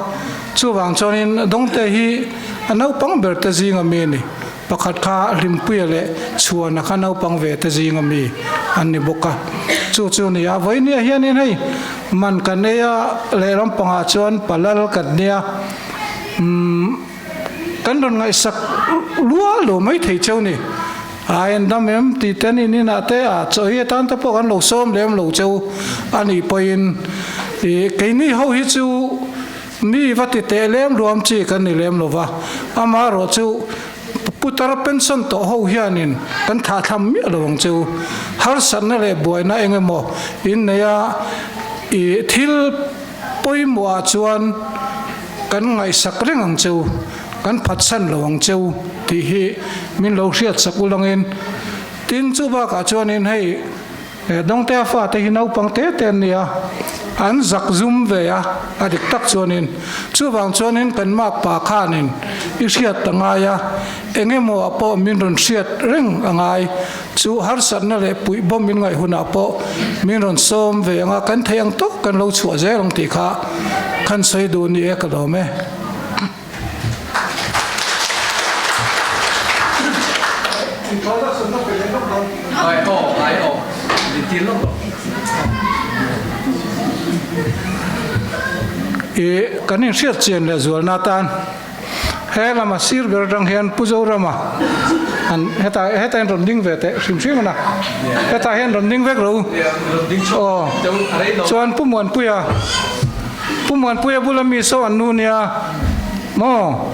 chuvang chuanin Dawngte hi a naupang ber te zinga mi a ni. Pakhat kha Hlimpuia leh Chhuana kha naupang ve te zinga mi an ni bawk a, chu chu ni a. Vawinia hianin hei man kan ei a, lehlam pangah chuan Palal kan nia, umm kan rawn ngaihsak luah lo mai thei cheu ni. A en dam em tih te an inah te a chaw hi atan te pawh kan lo sawm lem lo cheu a nih pawhin ih keini ho hi chu Mi va ti teh lem ruam chi kan ni lem lo va, amaherawh chu putar pension tawh ho hianin kan thahthlam miah lo ang chu. Harsatna leh buaina eng emaw in nei a, i thil pawimawhah chuan kan ngaihsak reng ang cheu, kan phatsan lo ang cheu tih hi min lo hriatsak ulangin. Tin, chu bakah chuanin hei Dawngtea fate hi naupang te te an ni a, an zak zum ve a, a dik tak chuanin. Chuvang chuanin kan makpa khanin i hriat a ngai a, eng emaw ah pawh min rawn hriat reng a ngai. Chu harsatna leh puihbawm min ngaih hunah pawh min rawn sawm ve ang a, kan theih ang tawk kan lo chhuah zel ang tih kha khan sawi duh ni e ka lawm e. I kan inhriat chian leh zualna atan he lama sir ber atang hian Pu Zorama an heta heta hian rawn ding ve teh hrim hrim a na hetah hian rawn ding vek lo aw chuan Pu Muanpuia Pu Muanpuia bula mi saw an nu nia maw?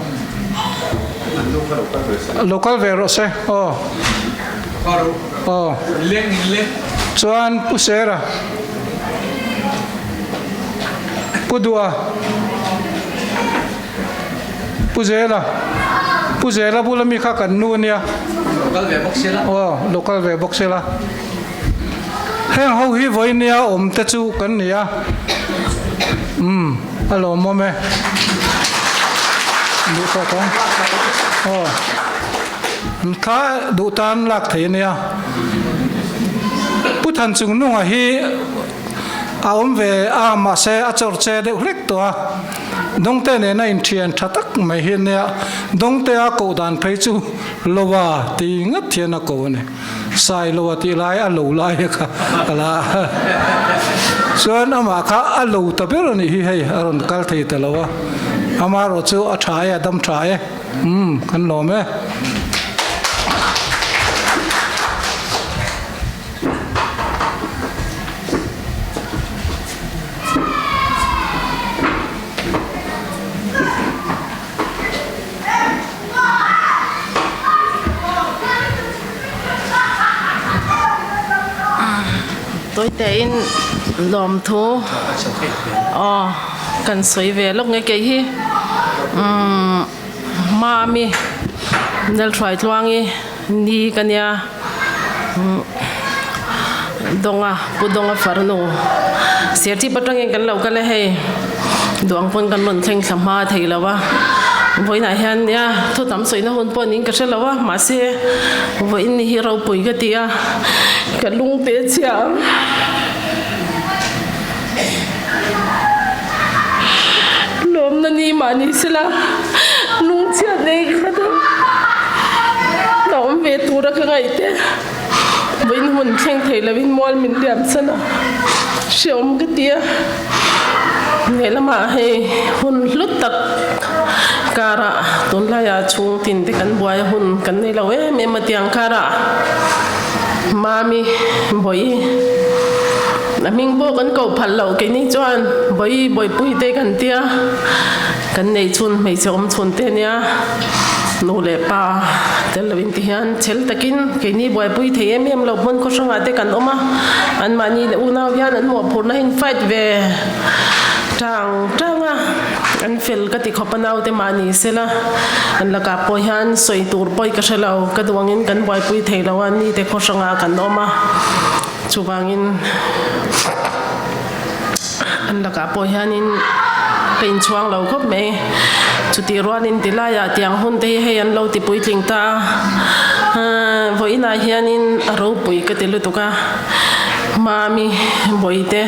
Lo kal ve rawh se aw. Aw. Chuan Pu Sera, Pu Dua, Pu Zela, Pu Zela bula mi kha kan nu nia. Aw, lo kal ve bawk sela. Heng ho hi vawinia awm te chu kan ni a, umm a lawmawm e. Duh tawk ang. Aw kha duh tan lak thei a nia. Pu Than Chung Nunga hi a awm ve a mahse a chawr che deuh hlek tawh a. Dawngte nena inthian tha tak mai hi a nia. Dawngtea koh dan phei chu Loa ti ngat hian a ko a ni. Sailo a tih lai a lo lai kha ka la a, chuan amah kha a lo ta ber a nih hi hei a rawn kal thei ta lo a, amaherawh chu a tha e a dam tha e, umm kan lawm e. Tawitein lawmthu aw kan sawi ve lawk nge kei hi umm Mami Nelhruaitluangi ni ka nia umm Dawnga Pu Dawnga farnu Serchhip atangin kan lo kal e hei duang pawn kan rawn thleng thla hma thei lo a vawiinah hian nia thu tam sawina hun pawh niin ka hre lo a mahse vawiin ni hi ropui ka ti a ka lung te chhia ang. Lawmna ni mah ni sela lungchhiat nei kha chu ka awm ve tura ka ngaih te. Vawiin hun thleng thei lovin mual min liam san a, hreawm ka ti a. Lehlamah hei hun hlut tak karah tunlaiah chhung tin te kan buai a hun kan nei lo em em a tiang karah Mami Bawihi a hming pawh kan koh phalh loh keini chuan Bawihi Bawihpui te kan tia kan neih chhun hmeichhe awm chhun te ania. Nu leh pa tel loin ti hian chhel takin keini buaipui thei em em lo hmun khaw hrangah te kan awm a, anmahni leh unau hian an mawhphurhna hi an fight ve tang tang a, an fel ka ti khawp a naute mahni sela an lakah pawh hian sawi tur pawi ka hre lo, ka duh angin kan buaipui thei lo a, nite khaw hrangah kan awm a, chuvangin. An lakah pawh hianin ka inchhuang lo khawp mai. Chutih rualin tilaiah tiang hun te hi hei an lo ti puitling ta a, vawiinah hianin a ropui ka ti lutuk a, Mami Bawihte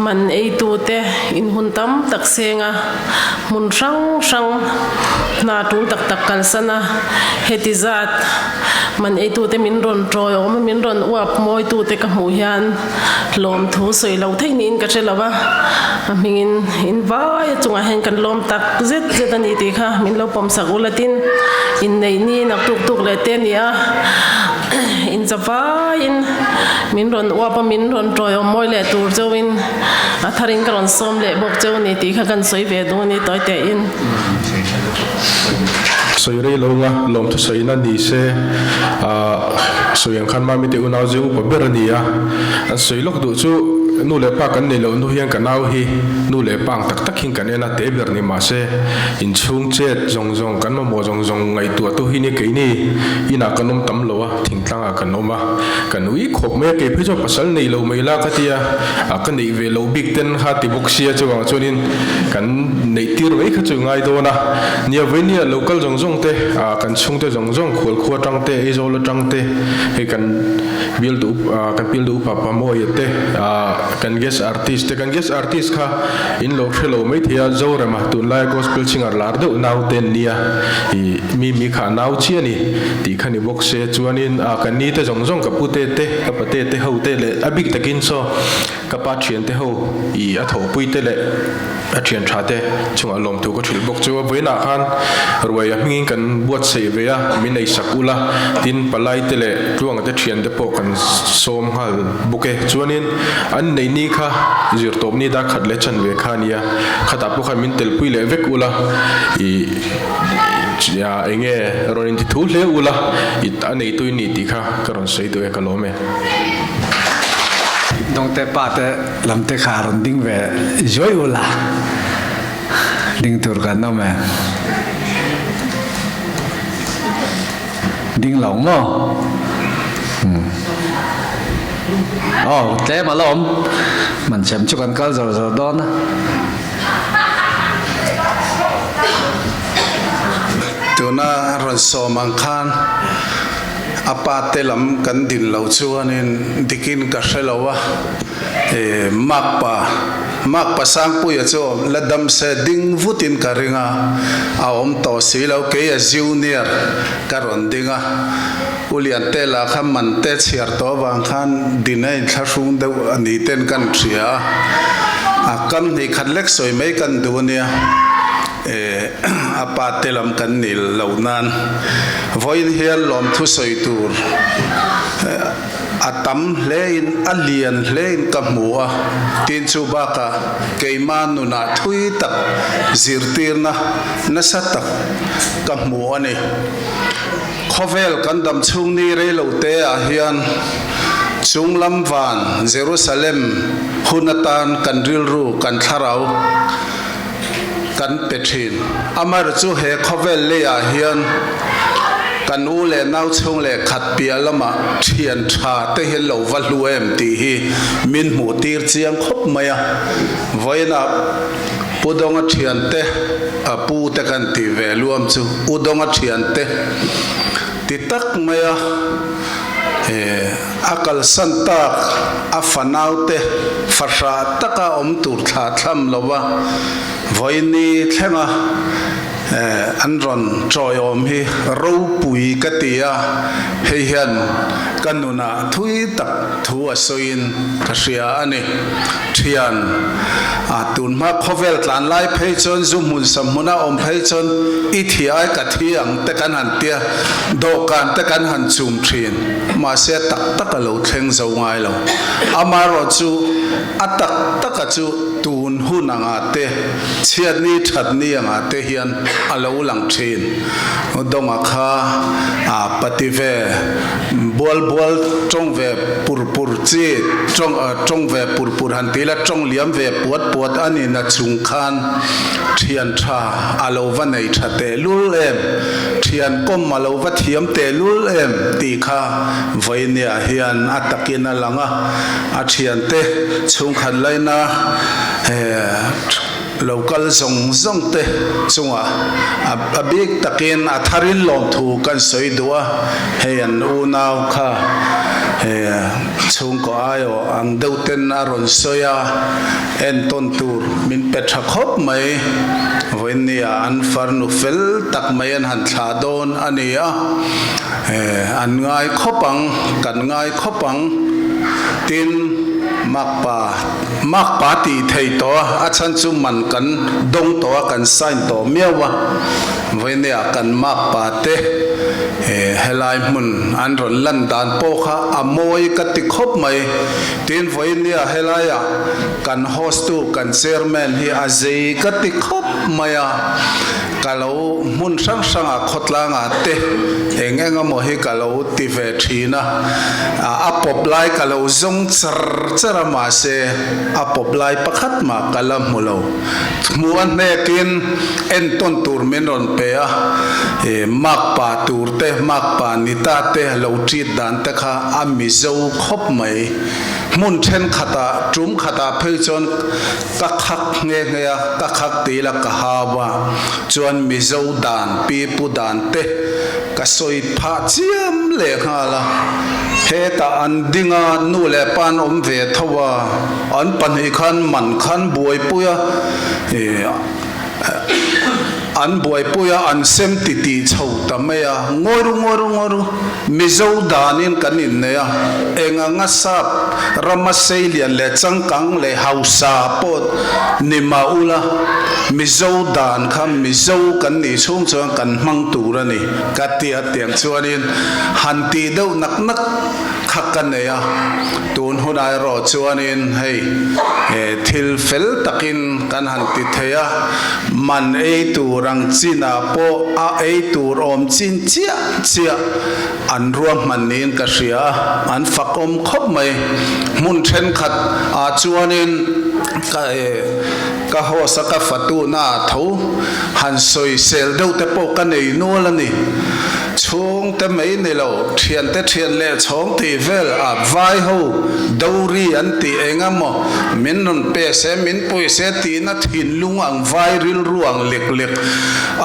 man eitute in hun tam tak seng a, hmun hrang hrang hna tul tak tak kalsan a, heti zat man eitute min rawn tawiawm a, min rawn uap mawitute ka hmuh hian Lawmthu sawi lo theih niin ka hre lo a, a hmingin in vai a chungah hian kan lawm tak zet zet a ni tih kha min lo pawmsak ula tin inneih ni nak tuk tuk leh te a ni a. Inzavaiin min rawn uap a, min rawn tawiawm mawi leh tur chauhin a tharin ka rawn sawm leh bawk cheu ni tih kha kan sawi ve duh a ni tawi tein. Sawi rei lo nga lawmthu sawina ni se, sawi ang khan Mami te unau zing upa ber a ni a, an sawi lawk duh chu nu leh pa kan nei loh hnu hian ka nau hi nu leh pa ang tak tak hin kan en a, te ber ni mah se inchhung chet zawng zawng kan mamawh zawng zawng ngaihtuah tu hi ni keini inah kan awm tam lo a, thingtlang ah kan awm a, kan ui khawp mai a, kei phei chuan pasal nei lo mai la ka ti a, ka neih ve loh bik ten kha ti bawk sia chuvang chuanin kan neih tir mai kha chu ngai dawn a, nia vawinia lo kal zawng zawng te kan chhungte zawng zawng khualkhua atang te Aizawl atang te hei kan bial duh kan bial duh upa Pamawia te kan guest artist te kan guest artist kha in lo hre lo mai thei a Zorema tunlaia gospel singer lar deuh nau te an nia ih mi mi kha nau chiah a ni tih kha ni bawk se chuanin ah kan ni te zawng zawng ka pu te te ka pate te ho te leh a bik takin saw ka pa thian te ho ih a thawhpui te leh a thian tha te chungah lawmthu ka hrilh bawk chu a vawiinah khan ruai a hmingin kan buatsaih ve a min ei sak ula tin palai te leh tluanga te thian te pawh kan sawm nghal bawk e chuanin an neih ni kha zirtawp ni dar khat leh chan ve kha a nia khatah pawh khan min telpui leh vek ula ih eng nge rawn inti thu hle ula a neitu in ni tih kha ka rawn sawi duh e ka lawm e. Dawngte pa te lam te kha rawn ding ve zuai ula ding tur kan awm e. Ding lo maw? Aw tlem a la awm. Manchem chu kan kal zawr zawr dawn a. Tuna rawn sawm ang khan a pa te lam kan din lo chuanin dikin ka hre lo a, Makpa, Makpa Sangpuia chu la dam se ding vutin ka ring a, a awm tawh si lo, kei a junior ka rawn ding a, U Liante lah kha man te chhiar tawh avang khan din a inthlahrung deuh a ni ten kan hria a, a kam hnih khat lek sawi mai kan duh a nia, a pa te lam kan ni lo nan vawiin hian lawmthu sawi tur a tam hlein a lian hlein ka hmu a, tin chu bakah keima nunah thui tak zirtirna nasa tak ka hmu a ni. Khawvel kan dam chhung ni rei lo te ah hian chung lam van Jerusalem hun atan kan rilru kan thlarau kan pe thin. Amar chu he khawvel lei ah hian kan u leh nau chhung leh khat piah lamah thian tha te hian lo va hlu em tih hi min hmuh tir chiang khawp mai a. Vawiinah Pu Dawnga thiante a pu te kan tih ve luam chu U Dawnga thiante ti tak mai a a kalsan tak a fanaute fahrah taka awm tur thlah thlam lo va vawiini thlenga an rawn tawiawm hi ropui ka ti a, hei hian ka nunah thui tak thu a sawiin ka hria a ni. Thian, a tunhma khawvel tlan lai phei chuan zu hmun sa hmuna awm phei chuan i thi ai ka thi ang te kan han tia, dawhkan te kan han chum thin, mahse tak tak a lo thleng zo ngai lo. Amaherawhchu a tak taka chu tun hun anga te Chhiatni thatni angah te hian a lo lang thin. Dawnga kha a pati ve bual bual tawng ve pur pur chi tawng tawng ve pur pur han ti ila tawng liam ve puat puat a ni na chung khan thian tha a lo va nei tha tehlul em, thian kawm a lo va thiam tehlul em tih kha vawinia hian a takin a lang a, a thiante chhungkhat laina He lo kal zawng zawng te chungah a bik takin a tharin lawmthu kan sawi duh a, hei an unau kha he chhungkaw aiawh ang deuh ten a rawn sawi a, entawn tur min pe tha khawp mai. Vawiinnia an farnu fel tak mai an han thlah dawn a ni a, an ngai khawp ang, kan ngai khawp ang. Tin, Makpa. Makpa tih thei tawh a, a chhan chu man kan dawng tawh a, kan sign tawh miau a. Vawinia kan makpa te Helai hmun an rawn lan dan pawh kha a mawi ka ti khawp mai. Tin, vawinia helaia kan host tu kan chairman hi a zei ka ti khawp mai a, ka lo hmun hrang hrangah khawtlangah te eng eng emaw hi ka lo ti ve thin a, a pawp lai ka lo zawng char char a mahse a pawp lai pakhat mah ka la hmu lo. Hmuh a hnekin entawn tur min rawn pe a, makpa tur te, makpa ni ta te lo treat dan te kha a Mizo khawp mai. Hmun thenkhatah, tum khatah phei chuan ka khak nghe nghe a, ka khak ti ila ka hau a, chuan Mizo dan, pipu dan te ka sawi phah chiam leh nghal a. Hetah an ding a, nu leh pa an awm ve tho a. An pahnih khan man khan buaipui a, an buaipui a, an sem titih chho ta mai a, ngawi ru ngawi ru ngawi ru, Mizo danin kan innei a, eng anga sap rama seilian leh changkang leh hausa pawh ni mah ula, Mizo dan kha Mizo kan nih chhung chuan kan hmang tur a ni, ka ti a, tiang chuanin han tih deuh nak nak. Kha ka nei a, tun hunah erawh chuanin hei thil fel takin kan han ti thei a, man ei tur ang chinah pawh a ei tur awm chin chiah chiah an ruahman niin ka hria a, an fakawm khawp mai. Hmun thenkhat ah chuanin ka ka host a ka fatuna ah tho han sawisel deuh te pawh ka nei nual a ni. Chhungte mai ni lo, thiante thian leh chhawng tih vel a vai ho dowry an tih eng emaw min rawn pe se min pui se tihna thinlung ang vai rilru ang lek lek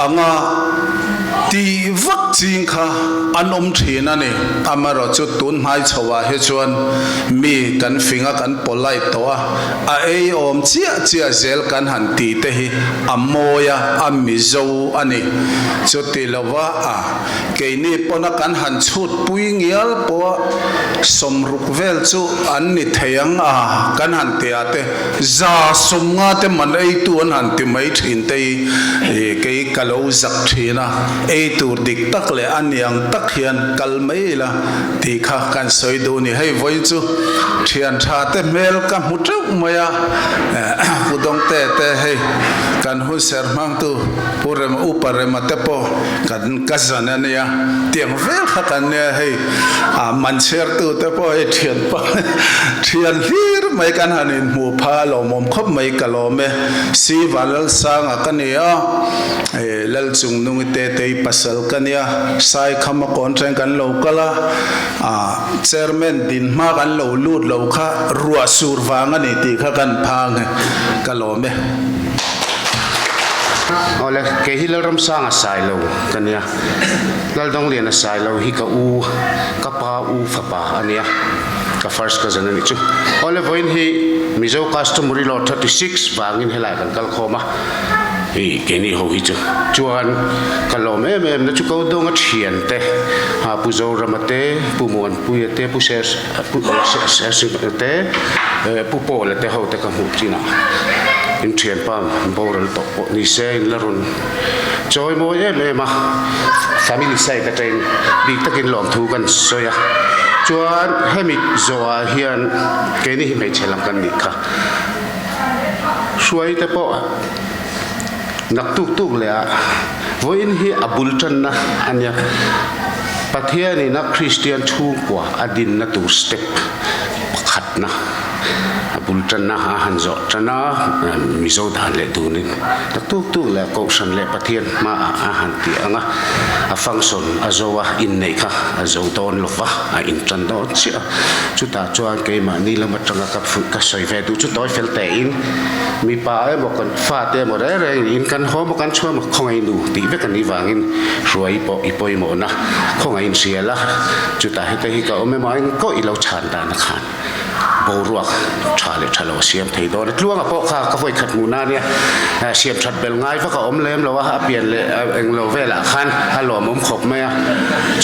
anga tih vak ching kha an awm thin a ni. Amaherawh chu tun hmai chho ah hi chuan mi kan fing a kan polite tawh a, a ei awm chiah chiah zel kan han tih te hi a mawi a, a mizo a ni. Chuti lova a keini pawna kan han chhut pui ngial pawha sawmruk vel chu an ni thei ang a, kan han ti ah te za sawmnga te man eitu an han ti mai thin te hi kei ka lo zak thin a, ei tur dik tak leh a niang tak hian kal mai ila tih kha kan sawi duh ni. Hei vawiin chu thian tha te hmel ka hmu teuh mai a, Pu Dawngte te hei kan hunser hmangtu Pu Rema, Upa Rema te pawh kan ka zan a nia, tiang vel kha kan nia hei, a man chhiartu te pawh hei thian pa thian hlir mai kan han inhmuh pha a lawmawm khawp mai ka lawm e. Si Vanlalsanga ka ni a, Lalchungnungi Tetei pasal ka nia, Saikhama kawnṭeng kan lo kal a, a Chairman dinhma kan lo lut lo kha ruah sur vang a ni tih kha kan phang e, ka lawm e. Awle, kei hi Lalramsanga Sailo ka nia. Laldawngliana Sailo hi ka u, ka pa u fapa a nia. Ka first cousin a nih chu. Awle, vawiin hi Mizo Customary Law 36 vangin helai kan kal khawm a, i keini ho hi chu. Chuan ka lawm em em na chu ko dawnga thiante, Pu Zorama te, Pu Muanpuia te, Pu Ser Pu Sersinga te, Pu Pawla te ho te ka hmuh chinah in thianpa boral tawh pawh ni se in la rawn chawi mawi em em a, family side atangin bik takin lawmthu kan sawi a, chuan hemi zawhah hian keini hi hmeichhe lam kan nih kha hruai te pawh nak tuk tuk leh a vawiin hi a bul tanna a nia Pathianin a Kristian chhungkua a dinna tur step pakhatna a bul tanna a han zawh tan a, Mizo dan leh dunin nak tuk tuk leh Kohhran leh Pathian hmaah a han ti ang a, a function a zo a, inneih kha a zo dawn lo va, a intan dawn chiah a, chutah chuan keimahni lam atanga ka ka sawi ve duh chu tawi fel tein mipa emaw kan fate emaw reng reng in kan haw maw kan chhuah maw khawngaih nu tih vek a nih vangin hruai pawh i pawimawhna khawngaih inhrial a, chutah heta hi ka awm emaw a engkaw i lo chhan dan a khan boruak tha leh tha lo a siam thei dawn a, tluanga pawh kha ka vawi khat hmuh na nia siam that bel ngai vak a awm lem lo a, a pian leh englo velah khan a lawmawm khawp mai a,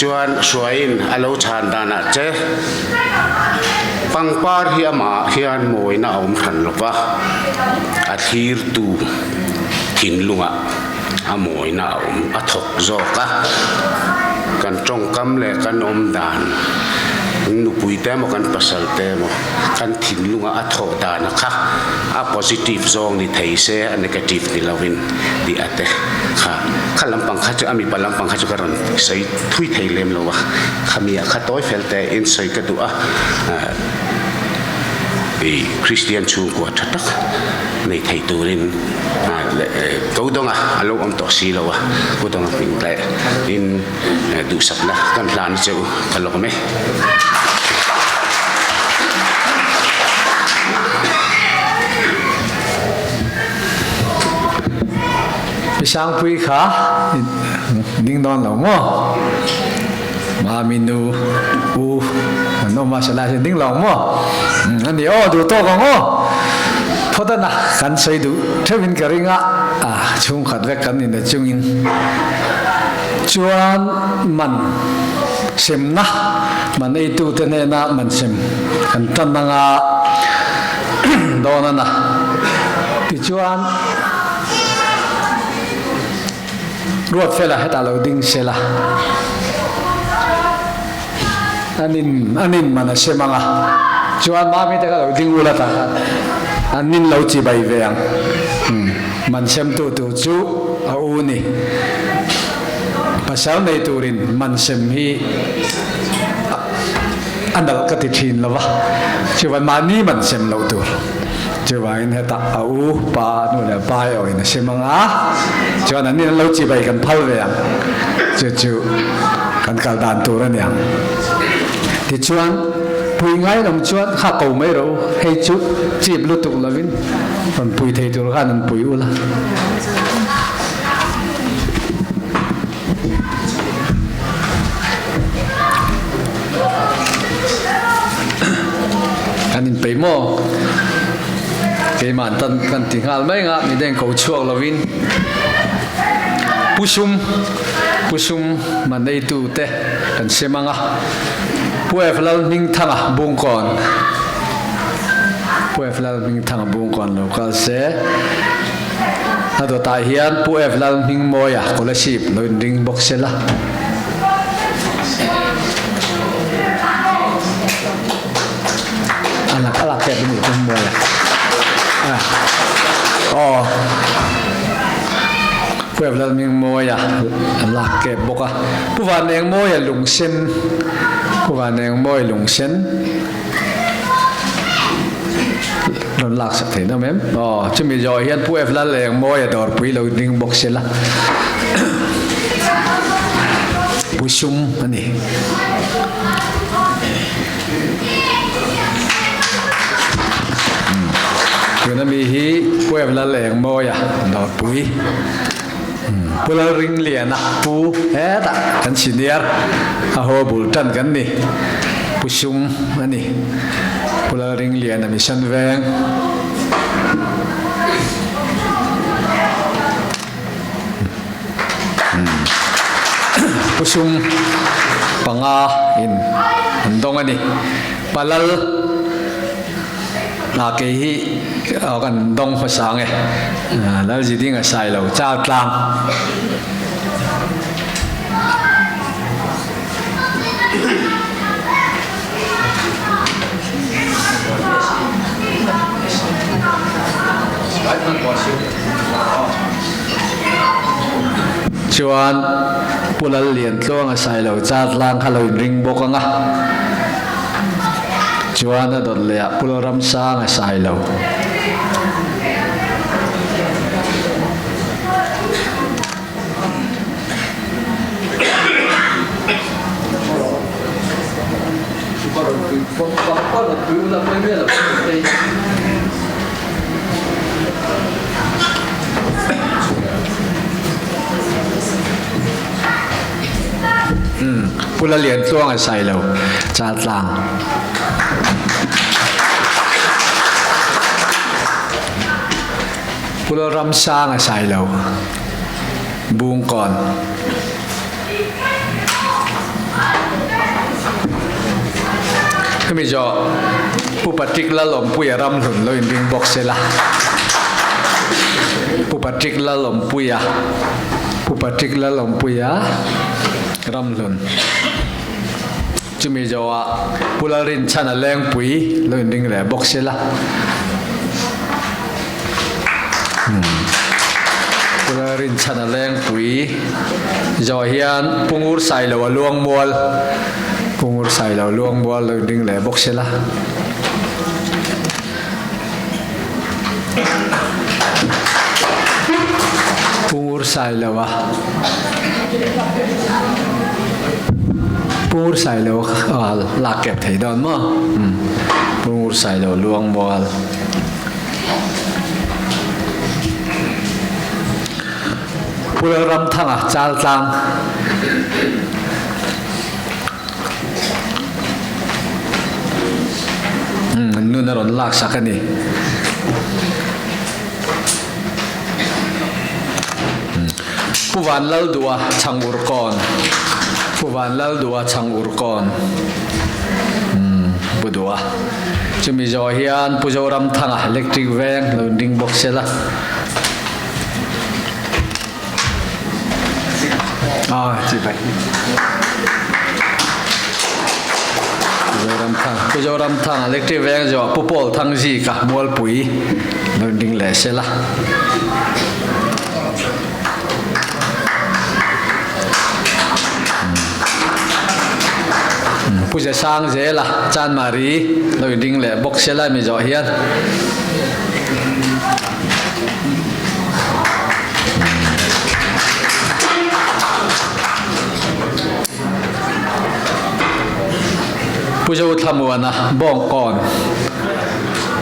chuan hruaiin a lo chhan danah che pangpar hi amah hian mawina a awm hran lo va, a thlirtu thinlungah a mawina a awm a thawk zawk a. Kan tawngkam leh kan awm dan, nupui te emaw kan pasal te emaw kan thinlunga a thawh dan kha a positive zawng ni thei se a negative ni lovin tih a te kha kha lampang kha chu a mipa lampang kha chu ka rawn sawi thui thei lem lo a, khami ah kha tawi fel te in sawi ka duh a, i Kristian chhungkua tha tak nei thei turin ko dawnga a lo awm tawh si lo a, ko dawnga hming leh in duhsakna kan hlan a che u ka lawm e. Pi Sangpui kha ding dawn lo maw? Mami nu u an awm a salai hian ding lo ang maw? A ni aw duh tawk ang aw. Phawt a na kan sawi duh theuhin ka ring a, chhungkhat vek kan ni na chungin chuan man semna man eitute hnena man sem kan tan anga dawn a na. Tichuan. Ruatfela hetah lo ding sela an in an in man a sem ang a, chuan mami te kha lo ding ula tah khan an in lo chibai ve ang. Man sem tu tur chu a u ni. Pasal nei turin man sem hi a nalh ka ti thin lo va, chuan mahni man sem loh tur. Chuvangin hetah a u pa nu leh pa erawh in a sem ang a, chuan an in an lo chibai kan phal ve ang, chu chu kan kal dan tur a ni ang. Tichuan pui ngai awm chuan kha ko mai rawh u, hei chu chip lutuk lovin rawn pui thei tur khan an pui ula. Kan inpeih maw? Keimah tan kan ti nghal mai nga mi deng ko chhuak lovin Pusum Pusum man eitu te kan sem anga Pu F Lal Hmingthanga Bungkawn Pu F Lal Hmingthanga Bungkawn lo kal se. A dawtah hian Pu F Lalhmingmawia Kolasib lo inring bawk se la. A lak a lak tep a ni Pu Hmingmawia. Aw. Pu F Lalhmingmawia a lak kep bawk a. Pu Vanengmawia Lungsen Pu Vanengmawia Lungsen. Rawn lak sak theih nawm em? Aw, chumi zawh hian Pu F Lalengmawia dawrpui lo ding bawk se la. Pu Sum a ni. Tuna mi hi Pu F Lalengmawia dawrpui. Pu Lalringliana Pu hetah kan senior a haw bul tan kan ni. Pu Sum a ni. Pu Lalringliana Mission Veng. Pu Sum panga in an dawng a ni. Palal Hna kei hi kan dawng hmasa ang e. Lalziding a sai lo char tlang. Chuan Pu Lalliantluang a sai lo char tlang kha lo inring bawk ang a. Chuan a dawt leh ah Pul Ramsang a sai lo. Pu Laliantluang a sai lo Chaltlang. Pu Lalramsang a sai lo Bungkawn. Hemi zawh Pu Patrick Lalawmpuia Ramhlun lo inring bawk sela. Pu Patrick Lalawmpuia Pu Patrick Lalawmpuia. Ramhlun. Chumi zawhah Pu Lalrinchhana Lengpui lo inring leh bawk sela. Pu Lalrinchhana Lengpui zawh hian Pu Ngur Sailo a Luangmual, Pu Ngur Sailo Luangmual lo inring leh bawk sela. Pu Ngur Sailo a Pu Ngur Sailo a lak kep thei dawn maw? Pu Ngur Sailo Luangmual. Pu Lalramthanga Chaltlang. Nun a rawn lak sak a ni. Pu Van Laldua Chhangurkawn Pu Van Laldua Chhangurkawn Pu Dua Chumi zawh hian Pu Zoramthanga Electric Veng lo inring bawk sela. Ah, chi bai. Zoramthang, Pu Zoramthang Electric Veng zawh Pu Paul Thangzika Mualpui lo inring leh sela. Pu Zesang zela Chanmari lo inring leh bawk sela mi zawh hian. Pu Zothlamuana Bawngkawn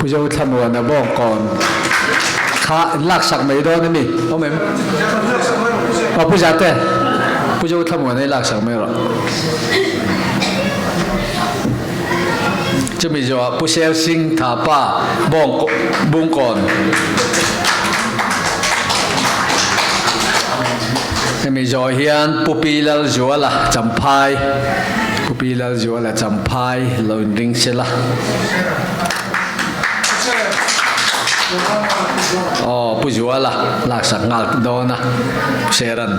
Pu Zothlamuana Bawngkawn kha in laksak mai dawn a ni awm em? Aw Pu Zate Pu Zothlamuana i laksak mai rawh. Chumi zawhah Pu Sel Singh Thapa Bawng Bungkawn Hemi zawh hian Pu Pi Lalzuala Champhai Pu Pi Lalzuala Champhai lo inring sela. Aw Pu Zuala laksak nghal dawn a Pu Seran.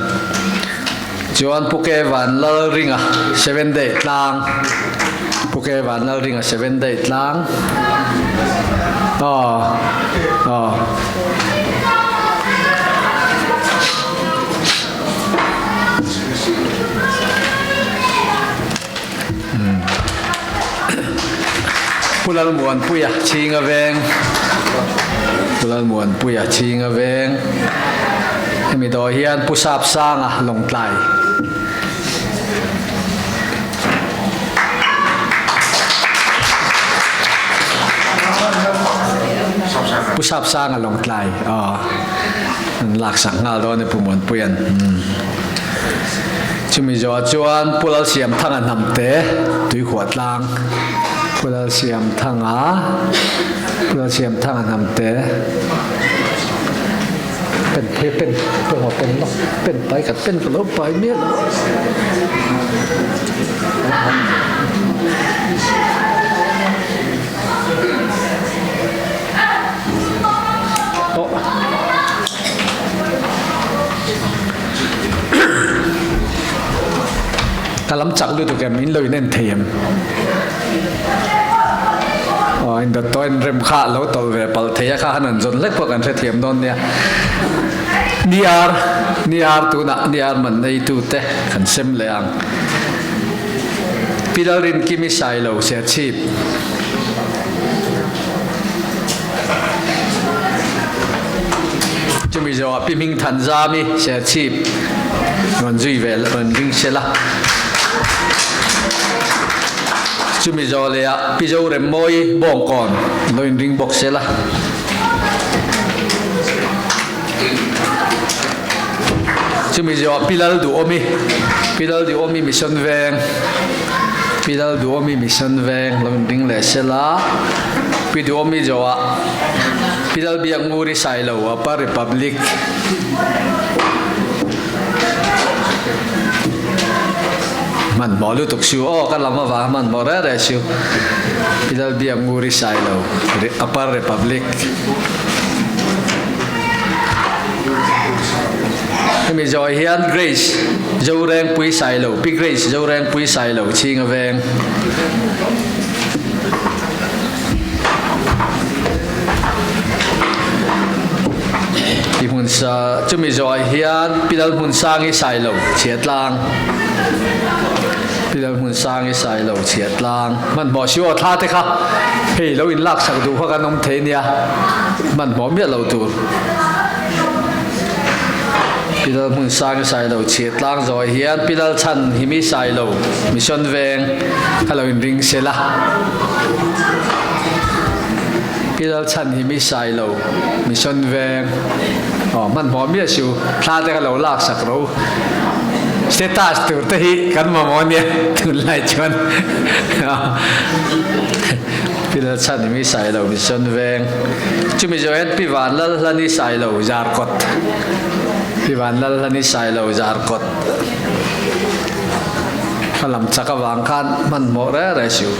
Chuan Pu Ke Van Lalringa Seven Day tlang Pu Ke Van Lalringa Seven Day tlang Aw aw Pu Lalmuanpuia Chhinga Veng Pu Lalmuanpuia Chhinga Veng Hemi dawh hian Pu Sapsanga Lawngtlai Pu Sapsanga Lawngtlai aw an laksak nghal dawn e Pu Muanpuia'n. Chumi zawhah chuan Pu Lalsiamthanga Hnamte Tuikhuah tlang Pu Lalsiamthanga Pu Lalsiamthanga Hnamte pen phei pen pen ho pen lo pen pai khat pen ka lo pai miah lo Oh. Ka lam chak lutuk em in lo in en thei em aw in dawt tawh in rem kha lo tawlh ve palh thei a kha han an zawn hlek pawh kan hrethiam dawn nia ni ar ni ar tunah ni ar man ei tu te kan sem leh ang Pi Lalrinkimi Sailo Serchhip. Chumi zawhah Pi Hming Than Zami Serchhip rawn zui ve rawn ring sela. Chumi zawh lehah Pi Zoremmawi Bawngkawn lo inring bawk sela. Chumi zawhah Pi Lalduhawmi Pi Lalduhawmi Mission Veng Pi Lalduhawmi Mission Veng lo inring leh sela. Pi Duhawmi zawhah Pi Lalbiaknguri Sailo Upper Republic Hmanhmawh lutuk siu aw ka lam avang hmanhmawh reh reh siu Pi Lalbiaknguri Sailo Upper Republic. Hemi zawh hian Grace Zorengpui Sailo, Pi Grace Zorengpui Sailo chhing a veng. Pi hmun sa chumi zawh hian Pi Lalhmunsangi Sailo chhiatlang. Pi Lalhmunsangi Sailo chhiatlang. Hmanhmawh si aw thla te kha hei lo in lak sak duh kha kan awm thei nia hmanhmawh miah lo tur. Pi Lalhmunsangi Sailo chhiatlang zawh hian Pi Lalchhan Himi Sailo Mission Veng kha lo in ring sela. Pi Lalchhanhimi Sailo Mission Veng aw hmanhmawh miah si u thla te kha lo lak sak ro status tur te hi kan mamawh ania tunlai chuan Pi Lalchhanhimi Sailo Mission Veng chumi zawh hian Pi Vanlalhlani Sailo Zarkawt Pi Vanlalhlani Sailo Zarkawt kha lam chak avang khan hmanhmawh reng reng si u.